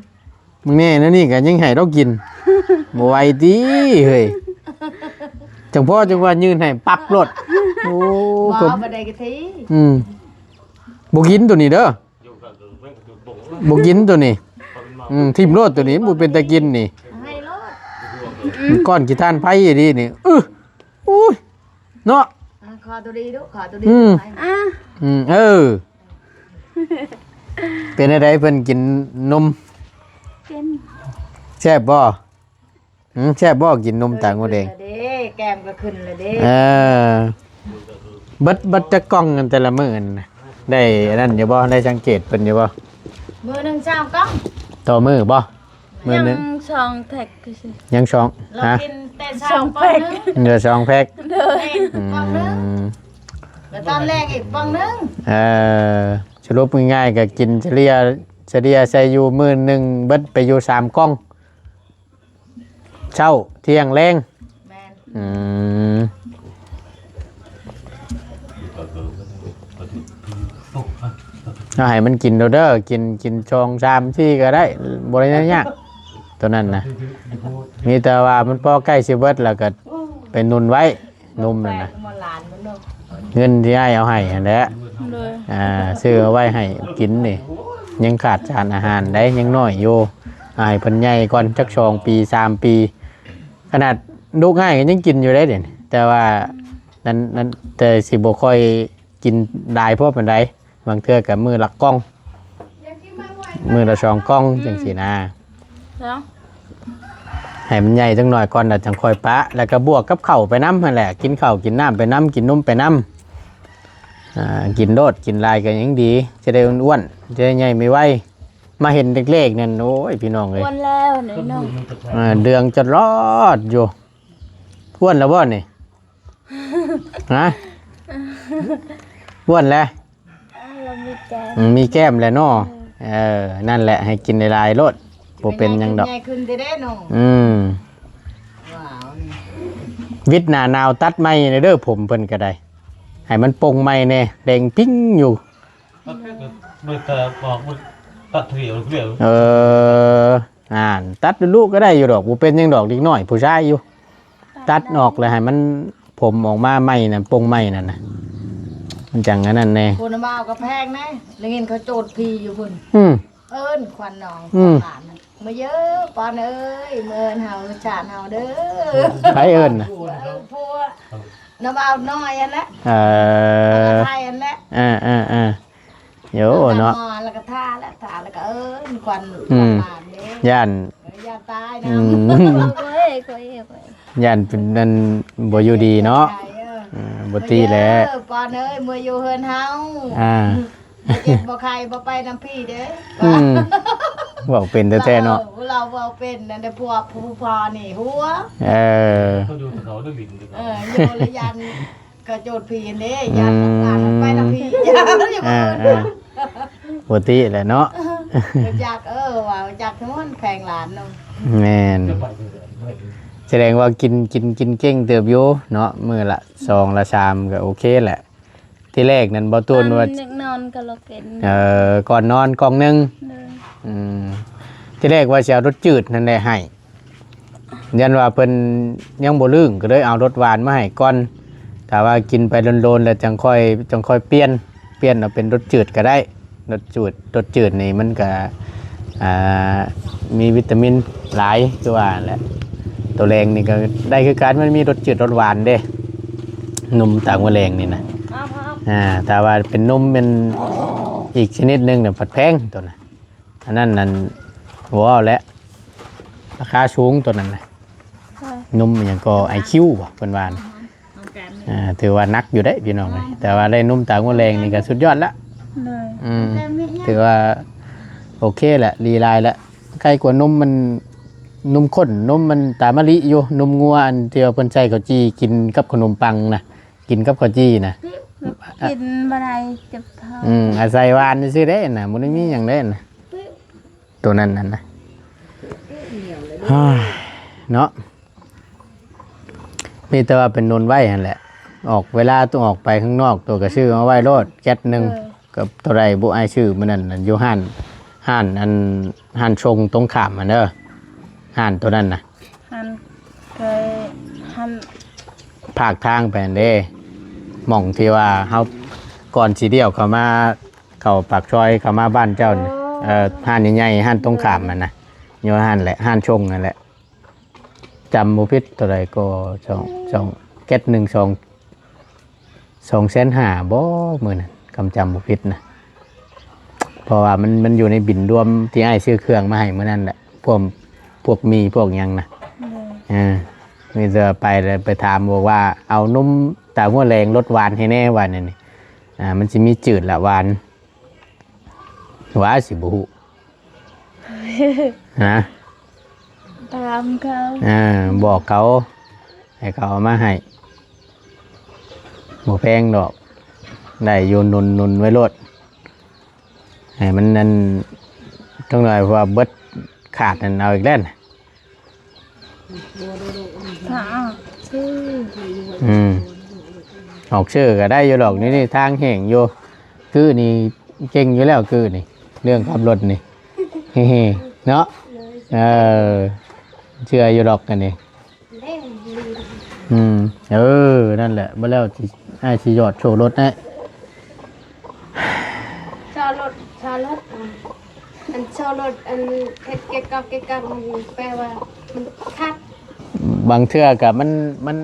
ມຶງແນ່ແນວນີ້ກໍຍັງໃຫ້ລາວກິນ ບໍ່ໄຫວຕິເຮີ້ຍ ຈັ່ງພໍຈັ່ງວ່າຍື່ນໃຫ້ປັບໂລດ ໂອ້ ບໍ່ ກໍ ບໍ່ໄດ້ກະທິ ອືມ ບໍ່ກິນໂຕນີ້ເດີ ບໍ່ກິນໂຕນີ້ ອືມ ຖິ້ມໂລດໂຕນີ້ ບໍ່ເປັນຕາກິນນີ້ ໃຫ້ໂລດ ກ້ອນຂີ້ທ່ານໄຟດີນີ້ ອື ໂອ້ຍ ເນາະ ອ່າ ຂໍໂຕດີລູກ ຂໍໂຕດີ ອືມ ໄປ ອ່າ ອືມ ເອີ ເປັນຈັ່ງໃດເພິ່ນກິນນົມ ເປັນ ແຊບບໍ່? ຫື ແຊບບໍ່ ກິນນົມຕາງົວແດງ ເອີ ຂຶ້ນແລ້ວເດ້ ແກ້ມກໍຂຶ້ນແລ້ວເດ້ ເອີ ເບິດ ເບິດຈັກກ່ອງແຕ່ລະມື້ຫັ້ນນະ ໄດ້ອັນນັ້ນຢູ່ບໍ່? ໄດ້ສັງເກດເພິ່ນຢູ່ບໍ່? ມື້ໜຶ່ງສາມກ່ອງ ຕໍ່ມື້ບໍ່? ມື້ໜຶ່ງ ຍັງສອງແພັກຊື່ ຍັງສອງ ລາວ ຮະ ກິນແຕ່ເຊົ້າ ສອງແພັກ ກ່ອງໜຶ່ງ ເຫຼືອສອງແພັກ ໂດຍ ອືມ ແລ້ວຕອນແລງອີກກ່ອງໜຶ່ງ ເອີ ສະຫຼຸບງ່າຍໆກໍກິນສະເລ່ຍ ສະເລ່ຍໃສ່ຢູ່ມື້ໜຶ່ງເບິດໄປຢູ່ສາມກ່ອງ ເຊົ້າ ທ່ຽງ ແລງ ແມ່ນ ອືມ ເອົາໃຫ້ມັນກິນໂລດເດີ ກິນ ກິນສອງ ສາມ ສີ່ ກໍໄດ້ ບໍ່ໄດ້ຍາກ ໂຕນັ້ນນະ ມີແຕ່ວ່າມັນພໍໃກ້ຊິເບິດ ແລ້ວກໍໄປນຸ່ນໄວ້ ນົມນັ້ນນະ ເງິນທີ່ອ້າຍເອົາໃຫ້ຫັ້ນແຫຼະ ໂດຍ ອ່າ ຊື້ເອົາໄວ້ໃຫ້ກິນນີ້ ຍັງຂາດສານອາຫານໄດ໋ ຍັງນ້ອຍຢູ່ ໃຫ້ເພິ່ນໃຫຍ່ກ່ອນຈັກສອງປີ ສາມປີ ຂະໜາດລູກອ້າຍກໍຍັງກິນຢູ່ເດ້ ແຕ່ວ່ານັ້ນ ນັ້ນ ແຕ່ຊິບໍ່ຄ່ອຍກິນຫຼາຍພໍປານໃດ ບາງເທື່ອກໍມື້ລະກ່ອງ ມື້ລະສອງກ່ອງ ອືມ ຈັ່ງຊີ້ນະ ເນາະ ໃຫ້ມັນໃຫຍ່ຈັກໜ້ອຍກ່ອນ ແລ້ວຈັ່ງຄ່ອຍປະ ແລ້ວກໍບວກກັບເຂົ້າໄປນຳຫັ້ນແຫຼະ ກິນເຂົ້າກິນນ້ຳໄປນຳ ກິນນົມໄປນຳ ອ່າ ກິນໂລດ ກິນຫຼາຍກໍຍັງດີ ຈະໄດ້ອ້ວນໆ ຈະໄດ້ໃຫຍ່ໄວໆ ມາເຫັນເລັກໆນັ້ນ ໂອ້ຍ ພີ່ນ້ອງເອີຍ ອ້ວນແລ້ວນີ້ເນາະ ເອີ ເດືອງຈະລອດຢູ່ ອ້ວນແລ້ວບໍ່ນີ້? ຮະ ອ້ວນແລ້ວ ເອີ ລາວມີແກ້ມ ອືມ ມີແກ້ມແລ້ວເນາະ ເອີ ເອີ ນັ້ນແຫຼະ ໃຫ້ກິນຫຼາຍໆໂລດ ບໍ່ເປັນຫຍັງດອກ ໃຫຍ່ຂຶ້ນເດ້ເນາະ ອືມ ວ້າວ ວິດໜ້າໜາວຕັດໃໝ່ແດ່ເດີ ຜົມເພິ່ນກໍໄດ້ ໃຫ້ມັນປົ່ງໃໝ່ແດ່ ແດງປິ້ງຢູ່ ຕັດແຄ່ກໍບໍ່ໄດ້ຕັດອອກ ມັນຕັດທຽວ ເອີ ອ່ານ ຕັດດຸໆກໍໄດ້ຢູ່ດອກ ບໍ່ເປັນຫຍັງດອກ ເດັກນ້ອຍຜູ້ຊາຍຢູ່ ຕັດອອກແລ້ວໃຫ້ມັນຜົມອອກມາໃໝ່ນັ້ນ ປົ່ງໃໝ່ນັ້ນນະ ມັນຈັ່ງອັນນັ້ນແດ່ ຄົນມາເອົາກະແພງແດ່ ໄດ້ຍິນເຂົາໂຈດຜີຢູ່ພຸ້ນ ອືມ ເອີ້ນຂວັນນ້ອງ ອືມ ຂວັນຫຼານ ມາເຢີປອນເອີຍ ມາເອີ້ນເຮົາຊາດເຮົາເດີ ໃຜເອີ້ນນະ? ເອີ ພວກນ້າບ່າວນ້ອຍຫັ້ນແຫຼະ ເອີ ໄທຫັ້ນແຫຼະ ເອີໆໆ ໂຍເນາະ ມາແລ້ວກໍທ່າແລ້ວ ທ່າແລ້ວກໍເອີ້ນຂວັນ ອືມ ຂວັນຫຼານເດ້ ຢ້ານ ເອີ ຢ້ານຕາຍນຳ ອືມ ໂອ້ຍ ໂອ້ຍ ໂອ້ຍ ຢ້ານເປັນນັ້ນບໍ່ຢູ່ດີເນາະ ເອີ ເອີ ບໍ່ຕິແຫຼະ ເອີ ປອນເອີຍ ເມືອຢູ່ເຮືອນເຮົາ ອ່າ ບໍ່ເຈັບບໍ່ໄຂ້ບໍ່ໄປນຳພີ່ເດ້ ອືມ ເວົ້າເປັນແທ້ໆເນາະ ເອີ ເວົ້າເວົ້າເປັນ ອັນໃດພວກຜູ້ພໍ່ນີ້ຫົວ ເອີ ເຂົາຢູ່ແຕ່ເຂົາໄດ້ຫຼິ້ນ ເອີ ຢູ່ລະຢ້ານ ກະໂຈດຜີຫັ້ນເດ້ ອືມ ຢ້ານລູກຫຼານໄປນຳຜີ ເອີໆ ບໍ່ຕິແຫຼະເນາະ ຮູ້ຈັກ ເອີ ວ່າຮູ້ຈັກທັງໝົດແຂວງຫຼານເນາະ ແມ່ນ ສະແດງວ່າກິນ ກິນ ກິນເກັ່ງເຕີບຢູ່ເນາະ ມື້ລະສອງລະສາມ ກະໂອເຄແຫຼະ ທີແລກນັ້ນບໍ່ຕູນວ່າ ຕອນຢາກນອນກໍລະເປັນ ເອີ ກ່ອນນອນກ່ອງໜຶ່ງ ໂດຍ ອືມ ທີແລກວ່າຊິເອົາລົດຈືດນັ້ນແຫຼະໃຫ້ ຢ້ານວ່າເພິ່ນຍັງບໍ່ລຶ້ງ ກໍເລີຍເອົາລົດຫວານມາໃຫ້ກ່ອນ ຖ້າວ່າກິນໄປດົນໆ ແລ້ວຈັ່ງຄ່ອຍ ຈັ່ງຄ່ອຍປ່ຽນ ປ່ຽນເອົາເປັນລົດຈືດກໍໄດ້ ລົດຈືດ ລົດຈືດນີ້ມັນກະ ອ່າ ມີວິຕາມິນຫຼາຍ ຄືວ່າຫັ້ນແຫຼະ ໂຕແລງນີ້ກໍໄດ້ຄືກັນ ມັນມີລົດຈືດລົດຫວານເດ້ ນົມຕາງົວແລງນີ້ນະ ອ່າ ຖ້າວ່າເປັນນົມແມ່ນອີກຊະນິດໜຶ່ງນະ ພັດແພງໂຕນະ ອັນນັ້ນນັ້ນ ບໍ່ເວົ້າແຫຼະ ລາຄາສູງໂຕນັ້ນນະ ເອີ ນົມອີ່ຫຍັງກໍ ໄອຄິວ ບໍ່ ເພິ່ນວ່ານະ ອ່າ ຖືວ່າໜັກຢູ່ເດ້ພີ່ນ້ອງເອີຍ ແຕ່ວ່າໄດ້ນົມຕາງົວແລງນີ້ກໍສຸດຍອດລະ ໂດຍ ອືມ ຖືວ່າໂອເຄລະ ດີຫຼາຍລະ ໄຄກວ່ານົມມັນ ນົມຂ້ນ ນົມມັນຕາມະລິຢູ່ ນົມງົວອັນທີ່ວ່າເພິ່ນໃສ່ເຂົ້າຈີ່ກິນກັບຂະໜົມປັງນະ ກິນກັບເຂົ້າຈີ່ນະ ກິນບໍ່ໄດ້ ເຈັບທ້ອງ ອືມ ອາໄສຫວານຊື່ໆເດ້ນະ ບໍ່ໄດ້ມີຫຍັງເດ້ນະ ໂຕນັ້ນນັ້ນນະ ເນາະ ມີແຕ່ວ່າເປັນນົນໄວ້ຫັ້ນແຫຼະ ອອກ ເວລາຕ້ອງອອກໄປຂ້າງນອກ ໂຕກໍຊື້ມາໄວ້ໂລດແກັດໜຶ່ງ ເອີ ກັບໂຕໃດບຸອ້າຍຊື້ມື້ນັ້ນ ຢູ່ຮ້ານ ຮ້ານອັນ ຮ້ານຊົງຕົງຂ້າມຫັ້ນເດີ ຮ້ານໂຕນັ້ນນະ ຫັ້ນ ເຄີຍ ຫັ້ນ ພາກທາງໄປຫັ້ນເດ້ ໝ່ອງທີ່ວ່າເຮົາ ກ່ອນຊິລ້ຽວເຂົ້າມາ ເຂົ້າປາກຊອຍເຂົ້າມາບ້ານເຈົ້ານີ້ ເອີ ຮ້ານໃຫຍ່ໆ ຮ້ານຕົງຂ້າມຫັ້ນນະ ຢູ່ຮ້ານແຫຼະ ຮ້ານຊົງຫັ້ນແຫຼະ. ຈຳບໍ່ຜິດເທົ່າໃດກໍ ສອງ ສອງ ເຈັດໜຶ່ງສອງ ສອງແສນຫ້າບໍ່ ມື້ນັ້ນ ຄຳຈຳບໍ່ຜິດນະ ເພາະວ່າມັນ ມັນຢູ່ໃນບິນລວມທີ່ອ້າຍຊື້ເຄື່ອງມາໃຫ້ມື້ນັ້ນແຫຼະ ພວກ ພວກໝີ່ພວກຫຍັງນະ ເອີ ມີແຕ່ໄປແລ້ວໄປຖາມບອກວ່າ ເອົານົມຕາງົວແດງລົດຫວານໃຫ້ແດ່ ວ່າແນວນີ້ ອ່າ ມັນຊິມີຈືດລະຫວານ ວ່າຊິບໍ່ຮູ້ ຮະ ຖາມເຂົາ ອ່າ ບອກເຂົາ ໃຫ້ເຂົາເອົາມາໃຫ້ ບໍ່ແພງດອກ ໄດ້ຢູ່ ໜູນໆໄວ້ໂລດ ໃຫ້ມັນນັ້ນ ຈັກໜ້ອຍວ່າເບິດຂາດນັ້ນເອົາອີກແລ້ວນະ. ຖ້າອອກຊື່ ອືມ ອອກຊື່ກໍໄດ້ຢູ່ດອກ ນີ້ ນີ້ທາງແຫ້ງຢູ່ ຄືນີ້ເກັ່ງຢູ່ແລ້ວ ຄືນີ້ ເລື່ອງຂັບລົດນີ້ ເຮໆ ເນາະ ເອີ ເຊື່ອຢູ່ດອກ ອັນນີ້ ອືມ ເອີ ນັ້ນແຫຼະ ບໍ່ແລ້ວຊິ ອ້າຍຊິຢອດໂຊລົດໃຫ້ ໂຊລົດ ໂຊລົດ ອັນໂຊລົດ ອັນເຮັດແກກອກແກກອກ ມັນແປວ່າມັນຂັດ ບາງເທື່ອກໍມັນ ມັນ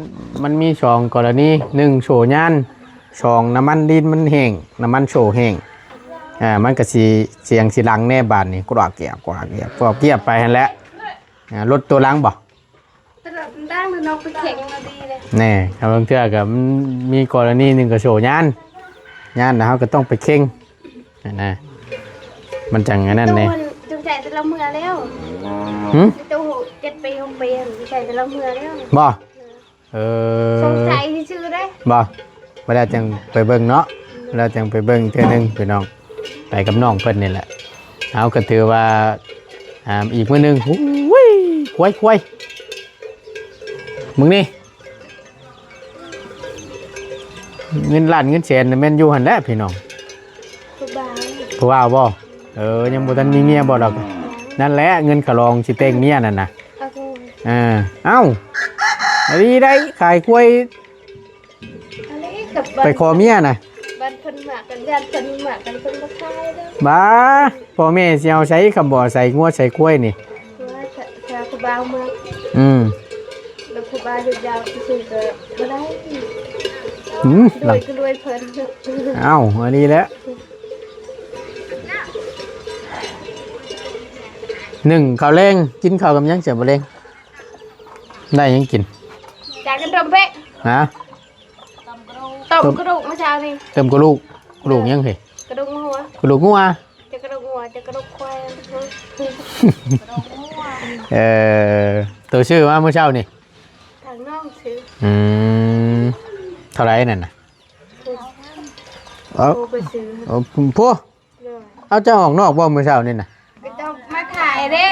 ມັນມີສອງກໍລະນີ ໜຶ່ງ ໂຊຍານ ສອງ ນ້ຳມັນດິນມັນແຫ້ງ ນ້ຳມັນໂຊແຫ້ງ ອ່າ ມັນກໍຊິສຽງຊິດັງແດ່ບາດນີ້ ກວກແກກ ກວກແກກ ກວກແກກໄປຫັ້ນແຫຼະ ອ່າ ລົດຕົວຫຼັງບໍ່? ຕະຫຼອດມັນດັງ ແລ້ວນ້ອງໄປເຄັ່ງມາດີເລີຍ ແນ່ ບາງເທື່ອກໍມັນມີກໍລະນີໜຶ່ງກໍໂຊຍານ ຍານແລ້ວເຮົາກໍຕ້ອງໄປເຄັ່ງ ຫັ້ນນະ ມັນຈັ່ງອັນນັ້ນແດ່ ຕູ້ຫັ້ນຈົງໃຈແຕ່ລະເມືອແລ້ວ ຫື? ຕູ້ເຈັດປີຫົກປີຫັ້ນຈົງໃຈແຕ່ລະເມືອແລ້ວ ບໍ່? ເອີ ສົງໄສຊື່ໆເດ້ ບໍ່? ບໍ່ແລ້ວຈັ່ງໄປເບິ່ງເນາະ ແລ້ວຈັ່ງໄປເບິ່ງເທື່ອໜຶ່ງພີ່ນ້ອງ ໄປກັບນ້ອງເພິ່ນນີ້ແຫຼະ ເຮົາກໍຖືວ່າ ອ່າ ອີກມື້ໜຶ່ງ ໂອ້ຍ ຄວາຍ ຄວາຍ ມຶງນີ້ ເງິນລ້ານເງິນແສນນະແມ່ນຢູ່ຫັ້ນແຫຼະພີ່ນ້ອງ ຜູ້ບ່າວ ຜູ້ບ່າວບໍ່? ເອີ ຍັງບໍ່ທັນມີເມຍບໍ່ລາວ? ນັ້ນແຫຼະ ເງິນຂະຫຼອງຊິແຕ່ງເມຍນັ້ນນະ ເອົາ ເອີ ເອົ້າ ອັນນີ້ໄດ້ຂາຍຄວາຍ ອັນນີ້ກັບ ໄປຂໍເມຍນະ ບ້ານເພິ່ນມັກກັນ ຢ້ານເພິ່ນມັກກັນ ເພິ່ນບໍ່ຂາຍເດີ ບ້າ ພໍ່ແມ່ຊິເອົາໃສ ຄຳບໍ່ໃສ່ງົວໃສ່ຄວາຍນີ້ ວ່າຖ້າ ຖ້າຜູ້ບ່າວມັກ ອືມ ແລ້ວຜູ້ບ່າວຢາກຢາວຊື່ໆກໍບໍ່ໄດ້ ອືມ ລວຍກໍລວຍເພິ່ນ ເອົ້າ ອັນນີ້ແຫຼະ ໜຶ້ງເຂົ້າແລງ ກິນເຂົ້າກັບຫຍັງ ສຽວບໍ່ແລງ ໄດ້ຫຍັງກິນ? ຈາກກະດົມເປະ ຮະ? ຕົ້ມກະດູກມື້ເຊົ້ານີ້ ຕົ້ມກະດູກ ກະດູກຫຍັງເຮີ້ຍ? ກະດູກງົວ ກະດູກງົວ ຈາກກະດູກງົວ ຈາກກະດູກຄວາຍ ເອີ ໂຕຊື້ມາມື້ເຊົ້ານີ້ ທາງນ້ອງຊື້ ອືມ ເທົ່າໃດນັ້ນນະ? ເອົາ ໂທໄປຊື້ ເອົາ ໂອ້ ໂດຍ ເອົາ ເຈົ້າອອກນອກບໍ່ມື້ເຊົ້ານີ້ນະ? ເຂົາເຈົ້າມາຂາຍເດ້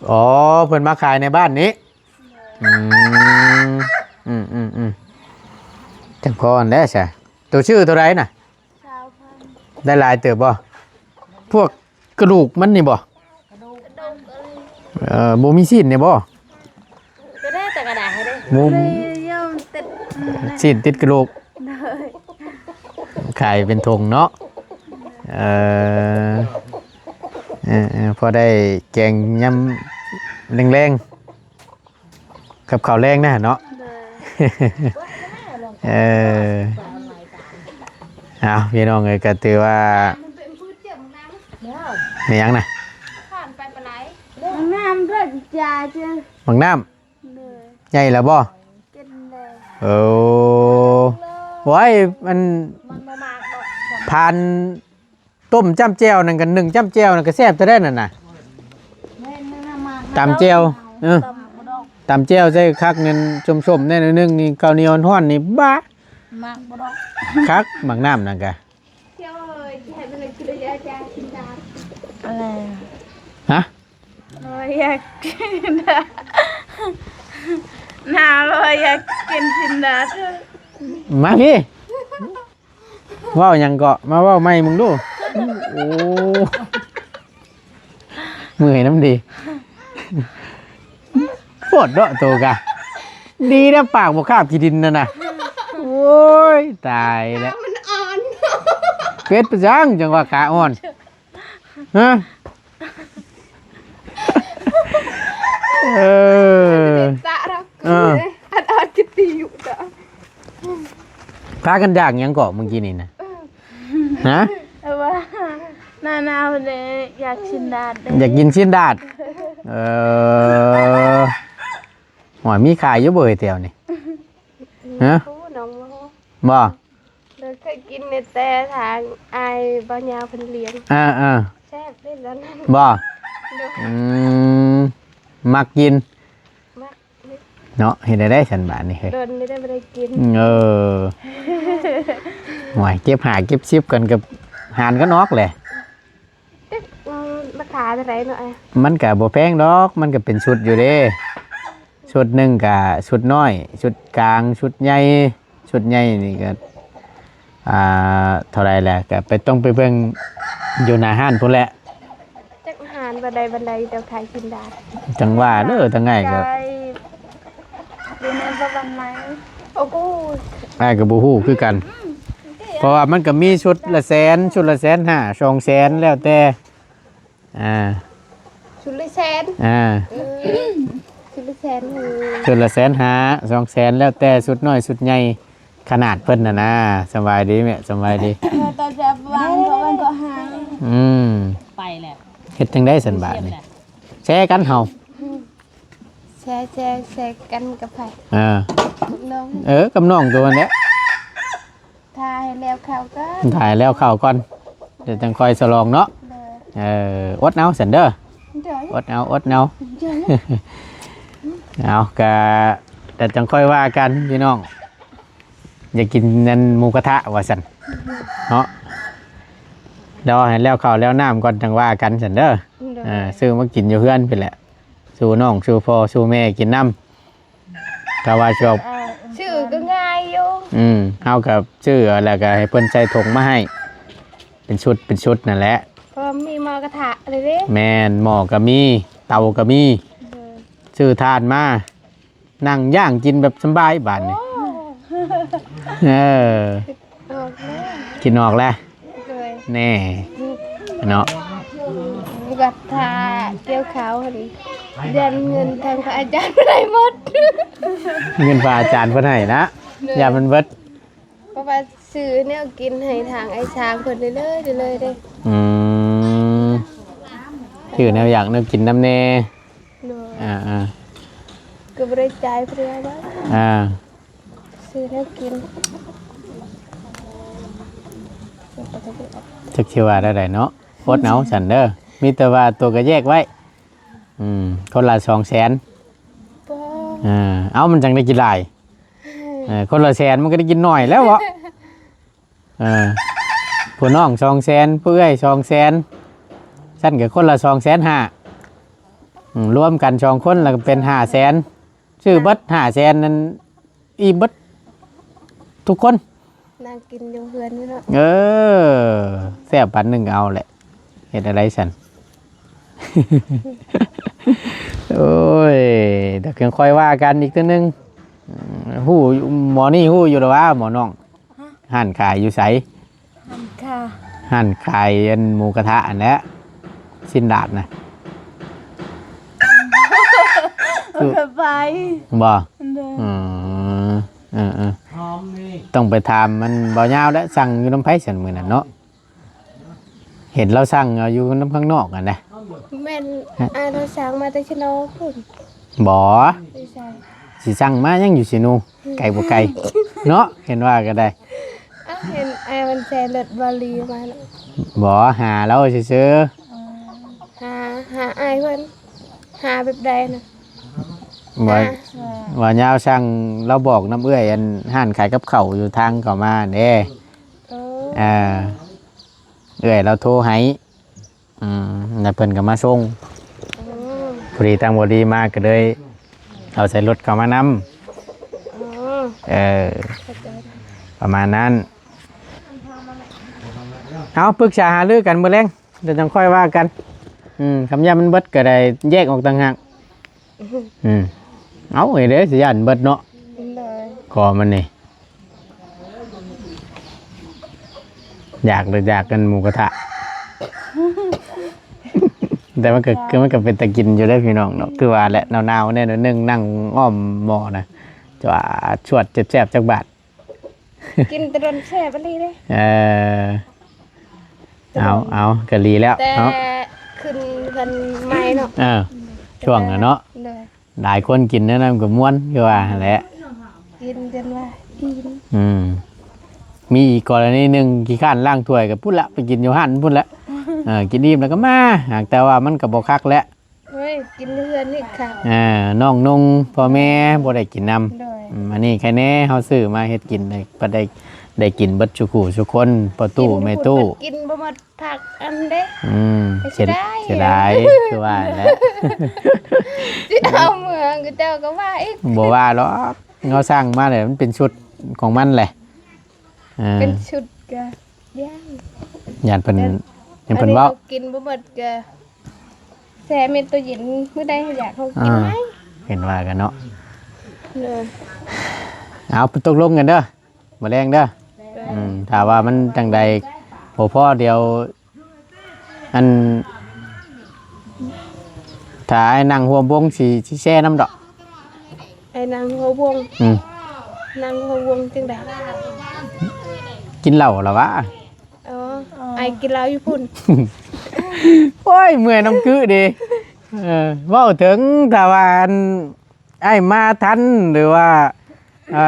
ອໍ ເພິ່ນມາຂາຍໃນບ້ານນີ້ ອືມ ອືມໆໆ ຈັ່ງພໍຫັ້ນແຫຼະຊະ ໂຕຊື້ເທົ່າໃດນະ? ຊາວພັນ ໄດ້ຫຼາຍເຕີບບໍ່? ພວກກະດູກມັນນີ້ບໍ່? ກະດູກ ເອີ ບໍ່ມີຊີ້ນນີ້ບໍ່? ກໍໄດ້ແຕ່ກະດາດໃຫ້ເດ້ ບໍ່ ເລີຍ ມັນຕິດ ຊີ້ນຕິດກະດູກ ໂດຍ ຂາຍເປັນຖົງເນາະ ເອີ ເອີໆ ພໍໄດ້ແກງຍາມແລງໆ ກັບເຂົ້າແລງນະເນາະ ໂດຍ ເອີ ເອົາ ພີ່ນ້ອງເອີຍ ກໍຖືວ່າ ແມ່ນຫຍັງນະ? ບັກນ້ຳດ້ວຍຈ້າເຈົ້າ ບັກນ້ຳ ໂດຍ ໃຫຍ່ແລ້ວບໍ່? ກິນແລ້ວ ເອີ ໂອ້ຍ ມັນ ມັນບໍ່ມາກດອກ ຜ່ານ ຕົ້ມຈ້ຳແຈ່ວນັ້ນກັບໜຶ້ງຈ້ຳແຈ່ວນັ້ນກໍແຊບແທ້ໆນັ້ນນະ ແມ່ນ ຕຳແຈ່ວ ເອີ ຕຳແຈ່ວໃສ່ຄັກນັ້ນ ສົ້ມໆແດ່ໜ້ອຍໜຶ່ງນີ້ ເຂົ້າໜຽວຮ້ອນໆນີ້ ບ້າ ມັກບໍ່ດອກ ຄັກ ໝາກນ້ຳນັ້ນກະ ອະໄລ ຮະ? ຢາກກິນ ໜາວ ຢາກກິນຊິນດາ ມາພີ້. ເວົ້າຫຍັງເກາະ? ມາເວົ້າໃໝ່ມຶງດູ. ໂອ້ ເມື່ອຍນຳເດ. ໂພດເນາະໂຕກະ. ດີນະ ປາກບໍ່ຄາບຂີ້ດິນນັ້ນນະ. ໂອ້ຍ ຕາຍແລ້ວ. ມັນອ່ອນ. ເປັດປະຈັງ ຈັ່ງວ່າຂາອ່ອນ. ຮະ? ເອີ ຕະລັກ ເອີ ອັນອອດກິດຕີຢູ່ຕະ ພາກັນຢາກຫຍັງເກາະມື້ກີ້ນີ້ນະ? ຮະ? ເອີ ວ່າໜ້າໜາວເດ້ ຢາກຊີ້ນດາດເດ້ ຢາກກິນຊີ້ນດາດ. ເອີ ໂອ້ຍ ມີຂາຍຢູ່ບໍ່ເອີຍແຖວນີ້? ຮະ? ໂອ້ ນ້ອງບໍ່ ບໍ່? ໂດຍ ເຄີຍກິນແຕ່ທາງອ້າຍບ່າວຍາວເພິ່ນລ້ຽງ. ອ່າໆ ແຊບເດ້ຕອນນັ້ນ. ບໍ່? ໂດຍ ອືມ ມັກກິນ ມັກເນາະ. ເຮັດແນວໃດຊັ້ນບາດນີ້ເຮີ້ຍ? ດົນແລ້ວບໍ່ໄດ້ກິນ. ເອີ ໂອ້ຍ ເກັບຫ້າເກັບສິບກັນ ກໍຫານກັນອອກແຫຼະ. ຈັກ ອືມ ລາຄາເທົ່າໃດເນາະ? ມັນກະບໍ່ແພງດອກ ມັນກະເປັນຊຸດຢູ່ເດ້. ຊຸດໜຶ່ງກະຊຸດນ້ອຍ ຊຸດກາງ ຊຸດໃຫຍ່. ຊຸດໃຫຍ່ນີ້ກະ ອ່າ ເທົ່າໃດແຫຼະ ກະໄປ ຕ້ອງໄປເບິ່ງຢູ່ໜ້າຮ້ານພຸ້ນແຫຼະ. ຈັກຮ້ານບ່ອນໃດບ່ອນໃດເຈົ້າຂາຍຊີ້ນດາດ? ຈັ່ງວ່າເດີ ທາງອ້າຍກະ ຢູ່ໃນບ້ານໃໝ່. ໂອ້ໂຫ ອ້າຍກໍບໍ່ຮູ້ຄືກັນ ເພາະວ່າມັນກໍມີຊຸດລະແສນ ຊຸດລະແສນຫ້າ ສອງແສນ ແລ້ວແຕ່ ອ່າ ຊຸດລະແສນ ອ່າ ເອີ ຊຸດລະແສນ ເອີ ຊຸດລະແສນຫ້າ ສອງແສນ ແລ້ວແຕ່ຊຸດນ້ອຍຊຸດໃຫຍ່ຂະໜາດເພິ່ນຫັ້ນນະ. ສະບາຍດີແມ່ ສະບາຍດີ. ຕອນຈະວາງກໍວາງກໍຫາ ອືມ ໄປແລ້ວ ເຮັດຈັ່ງໃດຊັ້ນບາດນີ້? ແຊກັນເຮົາ ແຊ ແຊ ແຊກັນກັບໃຜ? ເອີ ກັບນ້ອງ ເອີ ກັບນ້ອງໂຕຫັ້ນແຫຼະ. ຖ້າໃຫ້ແລ້ວເຂົ້າກ່ອນ ຖ້າໃຫ້ແລ້ວເຂົ້າກ່ອນ ດຽວຈັ່ງຄ່ອຍສະຫຼອງເນາະ. ໂດຍ ເອີ ອົດເອົາຊັ້ນເດີ ໂດຍ ອົດເອົາ ອົດເອົາ. ໂດຍ ເອົາ ກະ ດຽວຈັ່ງຄ່ອຍວ່າກັນພີ່ນ້ອງ. ຢາກກິນອັນໝູກະທະວ່າຊັ້ນເນາະ. ລໍໃຫ້ແລ້ວເຂົ້າແລ້ວນ້ຳກ່ອນ ຈັ່ງວ່າກັນຊັ້ນເດີ. ໂດຍ ເອີ ຊື້ມາກິນຢູ່ເຮືອນພຸ້ນແຫຼະ ສູ່ນ້ອງສູ່ພໍ່ສູ່ແມ່ກິນນຳ. ກະວ່າຊິເອົາ ເອີ ຊື້ກໍງ່າຍຢູ່. ອືມ ເຮົາກໍຊື້ແລ້ວກໍໃຫ້ເພິ່ນໃສ່ຖົງມາໃຫ້ ເປັນຊຸດເປັນຊຸດນັ້ນແຫຼະ. ເພາະມີໝໍ້ກະທະເລີຍເດ້. ແມ່ນ ໝໍ້ກໍມີ ເຕົາກໍມີ. ໂດຍ ຊື້ຖ່ານມາ ນັ່ງຍ່າງກິນແບບສະບາຍບາດນີ້. ໂອ້ ເອີ ອອກແລ້ວ ຄິດອອກແລ້ວ. ໂດຍ ແນ່ ເນາະ ບັດຖ້າກ່ຽວເຂົ້າຫັ້ນ ຢ້ານເງິນທາງພະອາຈານບໍ່ໄດ້ໝົດ. ເງິນພະອາຈານເພິ່ນໃຫ້ນະ. ໂດຍ ຢ້ານມັນເບິດ ເພາະວ່າຊື້ແນວກິນໃຫ້ທາງອ້າຍຊ້າງເພິ່ນເລື້ອຍໆເດ້. ອືມ ຊື້ແນວຢາກແນວກິນນຳແນ່. ໂດຍ ອ່າໆ ກໍບໍ່ໄດ້ຈ່າຍເທື່ອເນາະ. ອ່າ ຊື້ແນວກິນ ຈັກຊິວ່າແນວໃດເນາະ. ອົດເອົາຊັ້ນເດີ ມີແຕ່ວ່າໂຕກໍແຍກໄວ້. ອືມ ຄົນລະສອງແສນ. ບໍ່ ເອີ ເອົາ ມັນຈັ່ງໄດ້ກິນຫຼາຍ. ເອີ ຄົນລະແສນມັນກໍໄດ້ກິນໜ້ອຍແລ້ວເບາະ. ເອີ ຜູ້ນ້ອງສອງແສນ ຜູ້ເອື້ອຍສອງແສນ ຊັ້ນກໍຄົນລະສອງແສນຫ້າ. ອືມ ລວມກັນສອງຄົນແລ້ວກໍເປັນຫ້າແສນ. ຊື້ເບິດຫ້າແສນນັ້ນ ອີ່ມເບິດທຸກຄົນ. ນັ່ງກິນຢູ່ເຮືອນນີ້ເນາະ. ເອີ ແຊບປານໜຶ່ງເອົາແຫຼະ ເຮັດແນວໃດຊັ້ນ. ໂອ້ຍ ດຽວຈັ່ງຄ່ອຍວ່າກັນອີກເທື່ອໜຶ່ງ. ຮູ້ ໝໍນີ້ຮູ້ຢູ່ແລ້ວວ່າ ໝໍນ້ອງ ຮ້ານຂາຍຢູ່ໃສ? ຮ້ານຂາຍ ຮ້ານຂາຍອັນໝູກະທະຫັ້ນແຫຼະ ຊີ້ນດາດນະ. ບໍ່ເຄີຍໄປ. ບໍ່? ໂດຍ ອືມ ເອີໆ ຕ້ອງໄປຖາມມັນບໍ່ຍາວແຫຼະ ສັ່ງຢູ່ນຳໃຜຊັ້ນມື້ນັ້ນເນາະ? ເຫັນລາວສັ່ງເອົາຢູ່ນຳຂ້າງນອກຫັ້ນນະ. ແມ່ນ ອ້າຍລາວສັ່ງມາແຕ່ຊະໂນພຸ້ນ. ບໍ່ ຊິສັ່ງ ຊິສັ່ງມາຫຍັງຢູ່ເຊໂນ ໄກບໍ່ໄກເນາະ ເຫັນວ່າກໍໄດ້. ອ້າວ ເຫັນອ້າຍມັນແຊລົດບາລີມາເນາະ. ບໍ່ ຫາລາວຊື່ໆ. ອໍ ຫາ ຫາອ້າຍເພິ່ນ ຫາແບບໃດນະ? ວ່າ ຫາ ວ່າຍາວສັ່ງ ລາວບອກນຳເອື້ອຍ ອັນຮ້ານຂາຍກັບເຂົ້າຢູ່ທາງເຂົ້າມາເດ້. ໂອ້ ເອີ ເອື້ອຍລາວໂທໃຫ້. ອືມ ແລ້ວເພິ່ນກໍມາສົ່ງ. ອືມ ພໍດີທາງບໍ່ດີມາກໍເລີຍເອົາໃສ່ລົດເຂົ້າມານຳ. ອໍ ເອີ ເຂົ້າໃຈ ປະມານນັ້ນ. ເອົາ ປຶກສາຫາລືກັນມື້ແລງ ດຽວຈັ່ງຄ່ອຍວ່າກັນ. ອືມ ຄຳຢ້ານມັນເບິດກໍໄດ້ແຍກອອກຕ່າງຫາກ. ອືມ ເອົາ ເອີເດ້ ຊິຢ້ານເບິດເນາະ. ໂດຍ ຂໍມັນນີ້ ຢາກເລີຍ ຢາກກັນໝູກະທະ ແຕ່ມັນກໍ ມັນກໍເປັນຕາກິນຢູ່ເດ້ພີ່ນ້ອງເນາະ. ຄືວ່າແຫຼະ ໜາວໆແດ່ໜ້ອຍໜຶ່ງ ນັ່ງອ້ອມໝໍ້ນະ ຈະວ່າຊວດແຊບໆຈັກບາດ. ກິນແຕ່ດົນແຊບອີ່ຫຼີເດ້. ເອີ ເອົາ ເອົາ ກໍດີແລ້ວ ແຕ່ເນາະ ຂຶ້ນເຮືອນໃໝ່ເນາະ. ເອີ ຊ່ວງນັ້ນເນາະ ໂດຍ ຫຼາຍຄົນກິນແນວນັ້ນກໍມ່ວນ ຄືວ່າຫັ້ນແຫຼະ ກິນຈົນວ່າອີ່ມ. ອືມ ມີອີກກໍລະນີໜຶ່ງ ຂີ້ຄ້ານລ້າງຖ້ວຍ ກໍພຸ້ນລະ ໄປກິນຢູ່ຮ້ານພຸ້ນລະ. ເອີ ກິນອີ່ມແລ້ວກໍມາ ຫາກແຕ່ວ່າມັນກໍບໍ່ຄັກແຫຼະ. ເຮີ້ຍ ກິນຢູ່ເຮືອນນີ້ຄັກ. ອ່າ ນ້ອງນຸ່ງ ພໍ່ແມ່ບໍ່ໄດ້ກິນນຳ. ໂດຍ ອືມ ອັນນີ້ໃຄແນ່ ເຮົາຊື້ມາເຮັດກິນໄດ້ ໄດ້ ໄດ້ກິນເບິດຊຸຄູ່ຊຸຄົນ ພໍ່ຕູ້ແມ່ຕູ້. ກິນບໍ່ໝົດຜັກອັນເດ້. ອືມ ເສຍດາຍ ເສຍດາຍ ຄືວ່າແຫຼະ ຊິເອົາເມືອງ ເຂົາເຈົ້າກໍວ່າອີກ. ບໍ່ວ່າດອກ ເຮົາສັ່ງມາແລ້ວ ມັນເປັນຊຸດຂອງມັນແຫຼະ. ອ່າ ເປັນຊຸດກະ ຢ້ານ ຢ້ານເພິ່ນ ແຕ່ ຢ້ານເພິ່ນເວົ້າ ອັນນີ້ເຮົາກິນບໍ່ໝົດກະແຊ່ເມັດຕູ້ເຢັນ ມື້ໃດຢາກເຮົາກິນ ອ່າ ໃຫ້ ເຫັນວ່າກັນເນາະ. ເອີ ເອົາ ຕົກລົງກັນເດີ ມື້ແລງເດີ. ໂດຍ ອືມ ຖ້າວ່າມັນຈັ່ງໃດບໍ່ພໍ ດຽວ ອັນ ຖ້າອ້າຍນັ່ງຮ່ວມວົງ ຊິ ຊິແຊ່ນຳດອກ. ອ້າຍນັ່ງຮ່ວມວົງ? ອືມ ນັ່ງຮ່ວມວົງຈັ່ງໃດ? ກິນເຫຼົ້າລະຫວາ? ອໍ ອ້າຍກິນເຫຼົ້າຢູ່ພຸ້ນ. ໂອ້ຍ ເມື່ອຍນຳກຶເດ. ເອີ ເວົ້າເຖິງ ຖ້າວ່າ ອັນ ອ້າຍມາທັນ ຫຼືວ່າ ເອີ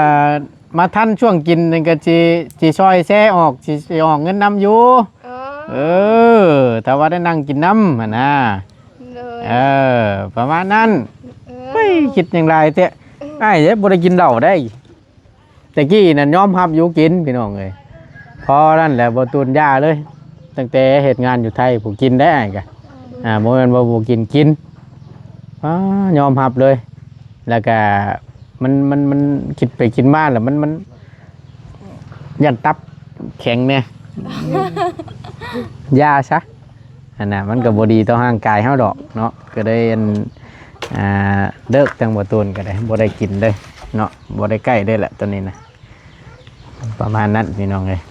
ມາທັນຊ່ວງກິນນີ້ກໍຊິ ຊິຊ່ອຍແຊອອກ ຊິ ຊິອອກເງິນນຳຢູ່. ອໍ ເອີ ຖ້າວ່າໄດ້ນັ່ງກິນນຳຫັ້ນນາ. ໂດຍ ເອີ ປະມານນັ້ນ. ເອີ ໂອ້ຍ ຄິດຫຍັງຫຼາຍແທ້. ອືມ ອ້າຍເດ້ ບໍ່ໄດ້ກິນເຫຼົ້າໄດ໋. ແຕ່ກີ້ນັ້ນຍອມຮັບຢູ່ກິນ ພີ່ນ້ອງເອີຍ. ພໍນັ້ນແຫຼະ ບໍ່ຕູນຢ່າເລີຍ. ຕັ້ງແຕ່ເຮັດງານຢູ່ໄທ ຜູ້ກິນໄດ໋ອ້າຍກະ ອ່າ ບໍ່ແມ່ນວ່າບໍ່ກິນ ກິນ. ອາ ຍອມຮັບເລີຍ. ແລ້ວກະມັນ ມັນ ມັນຄິດໄປຄິດມາແລ້ວ ມັນ ມັນຢ້ານຕັບແຂງແດ່. ຢ່າຊະ ຫັ້ນນະ ມັນກໍບໍ່ດີຕໍ່ຮ່າງກາຍເຮົາດອກເນາະ. ກໍເລີຍ ອັນ ອ່າ ເລີກ ທາງບໍ່ຕູນກໍໄດ້ ບໍ່ໄດ້ກິນເລີຍເນາະ ບໍ່ໄດ້ໃກ້ເລີຍແຫຼະຕອນນີ້ນະ. ປະມານນັ້ນ ພີ່ນ້ອງເອີຍ.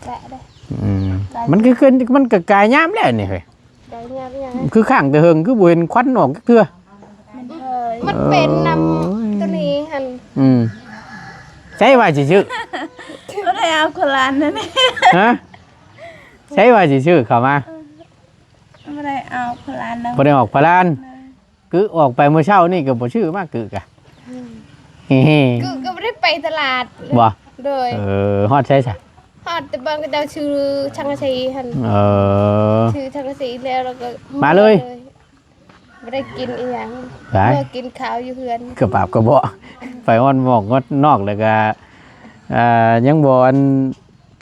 ແຕະເດ້. ອືມ ມັນຄື ຄື ມັນກໍກາຍຍາມແລ້ວນີ້ເຮີ້ຍ. ກາຍຍາມຫຍັງ? ຄືຄ້າງແຕ່ເຫິງ ຄືບໍ່ເຫັນຄວັນອອກຈັກເທື່ອ. ມັນເອີຍ ມັນເປັນນຳ ໂອ້ຍ ໂຕນີ້ຫັ້ນ. ອືມ ໃຊ້ວ່າຊິຊື້ ບໍ່ໄດ້ເອົາໂຄລານນັ້ນ. ຮະ? ໃຊ້ວ່າຊິຊື້ເຂົ້າມາ. ບໍ່ໄດ້ເອົາໂຄລານນະ ບໍ່ໄດ້ອອກໂຄລານ. ເອີ ຄືອອກໄປມື້ເຊົ້ານີ້ກໍບໍ່ຊື້ມາ ກຶກະ. ອືມ ເຮໆ ຄືກໍບໍ່ໄດ້ໄປຕະຫຼາດ. ບໍ່? ໂດຍ. ເອີ ຮອດໃສຊະ? ຮອດແຕ່ບ່ອນເຂົາເຈົ້າຊື້ສັງກະສີຫັ້ນ. ເອີ ຊື້ສັງກະສີແລ້ວ ແລ້ວກໍມາເລີຍ. ບໍ່ໄດ້ກິນອີ່ຫຍັງ ໄປ ເມື່ອກິນເຂົ້າຢູ່ເຮືອນ ກະບາບກະເບາະ. ໄປຮອດໝອກຮອດນອກ ແລ້ວກະ ເອີ ຍັງບໍ່ອັນ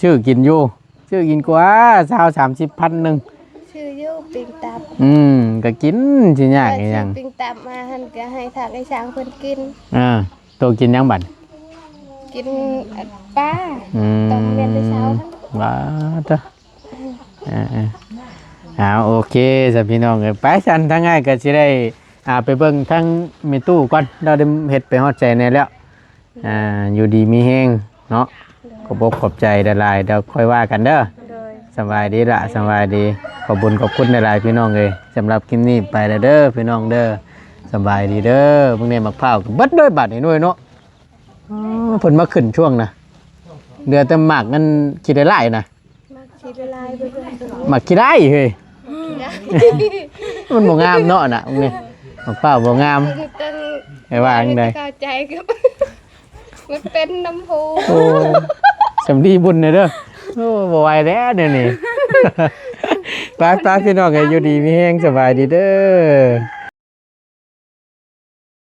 ຊື້ກິນຢູ່. ຊື້ກິນກວ່າ ຊາວສາມສິບພັນໜຶ່ງ. ຊື້ຢູ່ປີ້ງຕັບ. ອືມ ກໍກິນ ຊິຍາກອີ່ຫຍັງ. ຊື້ປີ້ງຕັບມາຫັ້ນ ກໍໃຫ້ທາງໄອ້ຊ້າງເພິ່ນກິນ. ອ່າ ໂຕກິນຫຍັງບັດ? ກິນປາ. ອືມ ຕ້ອງແມ່ນແຕ່ເຊົ້າ. ວ່າເຕີ ເອີໆ ເອົາ ໂອເຄຊະ ພີ່ນ້ອງເອີຍ. ໄປຊັ້ນ ທາງອ້າຍກໍຊິໄດ້ ອ່າ ໄປເບິ່ງທາງແມ່ຕູ້ກ່ອນ ລາວໄດ້ເຮັດໄປຮອດໃສແດ່ແລ້ວ. ອ່າ ຢູ່ດີມີແຮງເນາະ. ໂດຍ ຂອບອົກຂອບໃຈຫຼາຍໆ ດຽວຄ່ອຍວ່າກັນເດີ. ໂດຍ ສະບາຍດີລະ ສະບາຍດີ. ຂອບບຸນຂອບຄຸນຫຼາຍໆ ພີ່ນ້ອງເອີຍ. ສຳລັບຄລິບນີ້ໄປແລ້ວເດີ ພີ່ນ້ອງເດີ. ສະບາຍດີເດີ. ເບິ່ງແດ່ ໝາກພ້າວກໍເບິດເລີຍບາດນີ້ ໜ່ວຍເນາະ. ອໍ ເພິ່ນມາຂຶ້ນຊ່ວງນະ ເຫຼືອແຕ່ໝາກນັ້ນຂີ້ໄດ້ຫຼາຍນະ. ໝາກຂີ້ລາຍເບິດ. ໝາກຂີ້ລາຍເຮີ້ຍ ມັນບໍ່ງາມເນາະນະ. ນີ້ ໝາກພ້າວບໍ່ງາມ. ໄປວ່າຈັ່ງໃດ ເຂົ້າໃຈກັບ ມັນເປັນນ້ຳພູ. ໂອ້ ສຳລີບຸນເດີ. ໂອ້ ບໍ່ໄຫວແລ້ວດຽວນີ້. ໄປໆ ພີ່ນ້ອງເອີຍ ຢູ່ດີມີແຮງ ສະບາຍດີເດີ.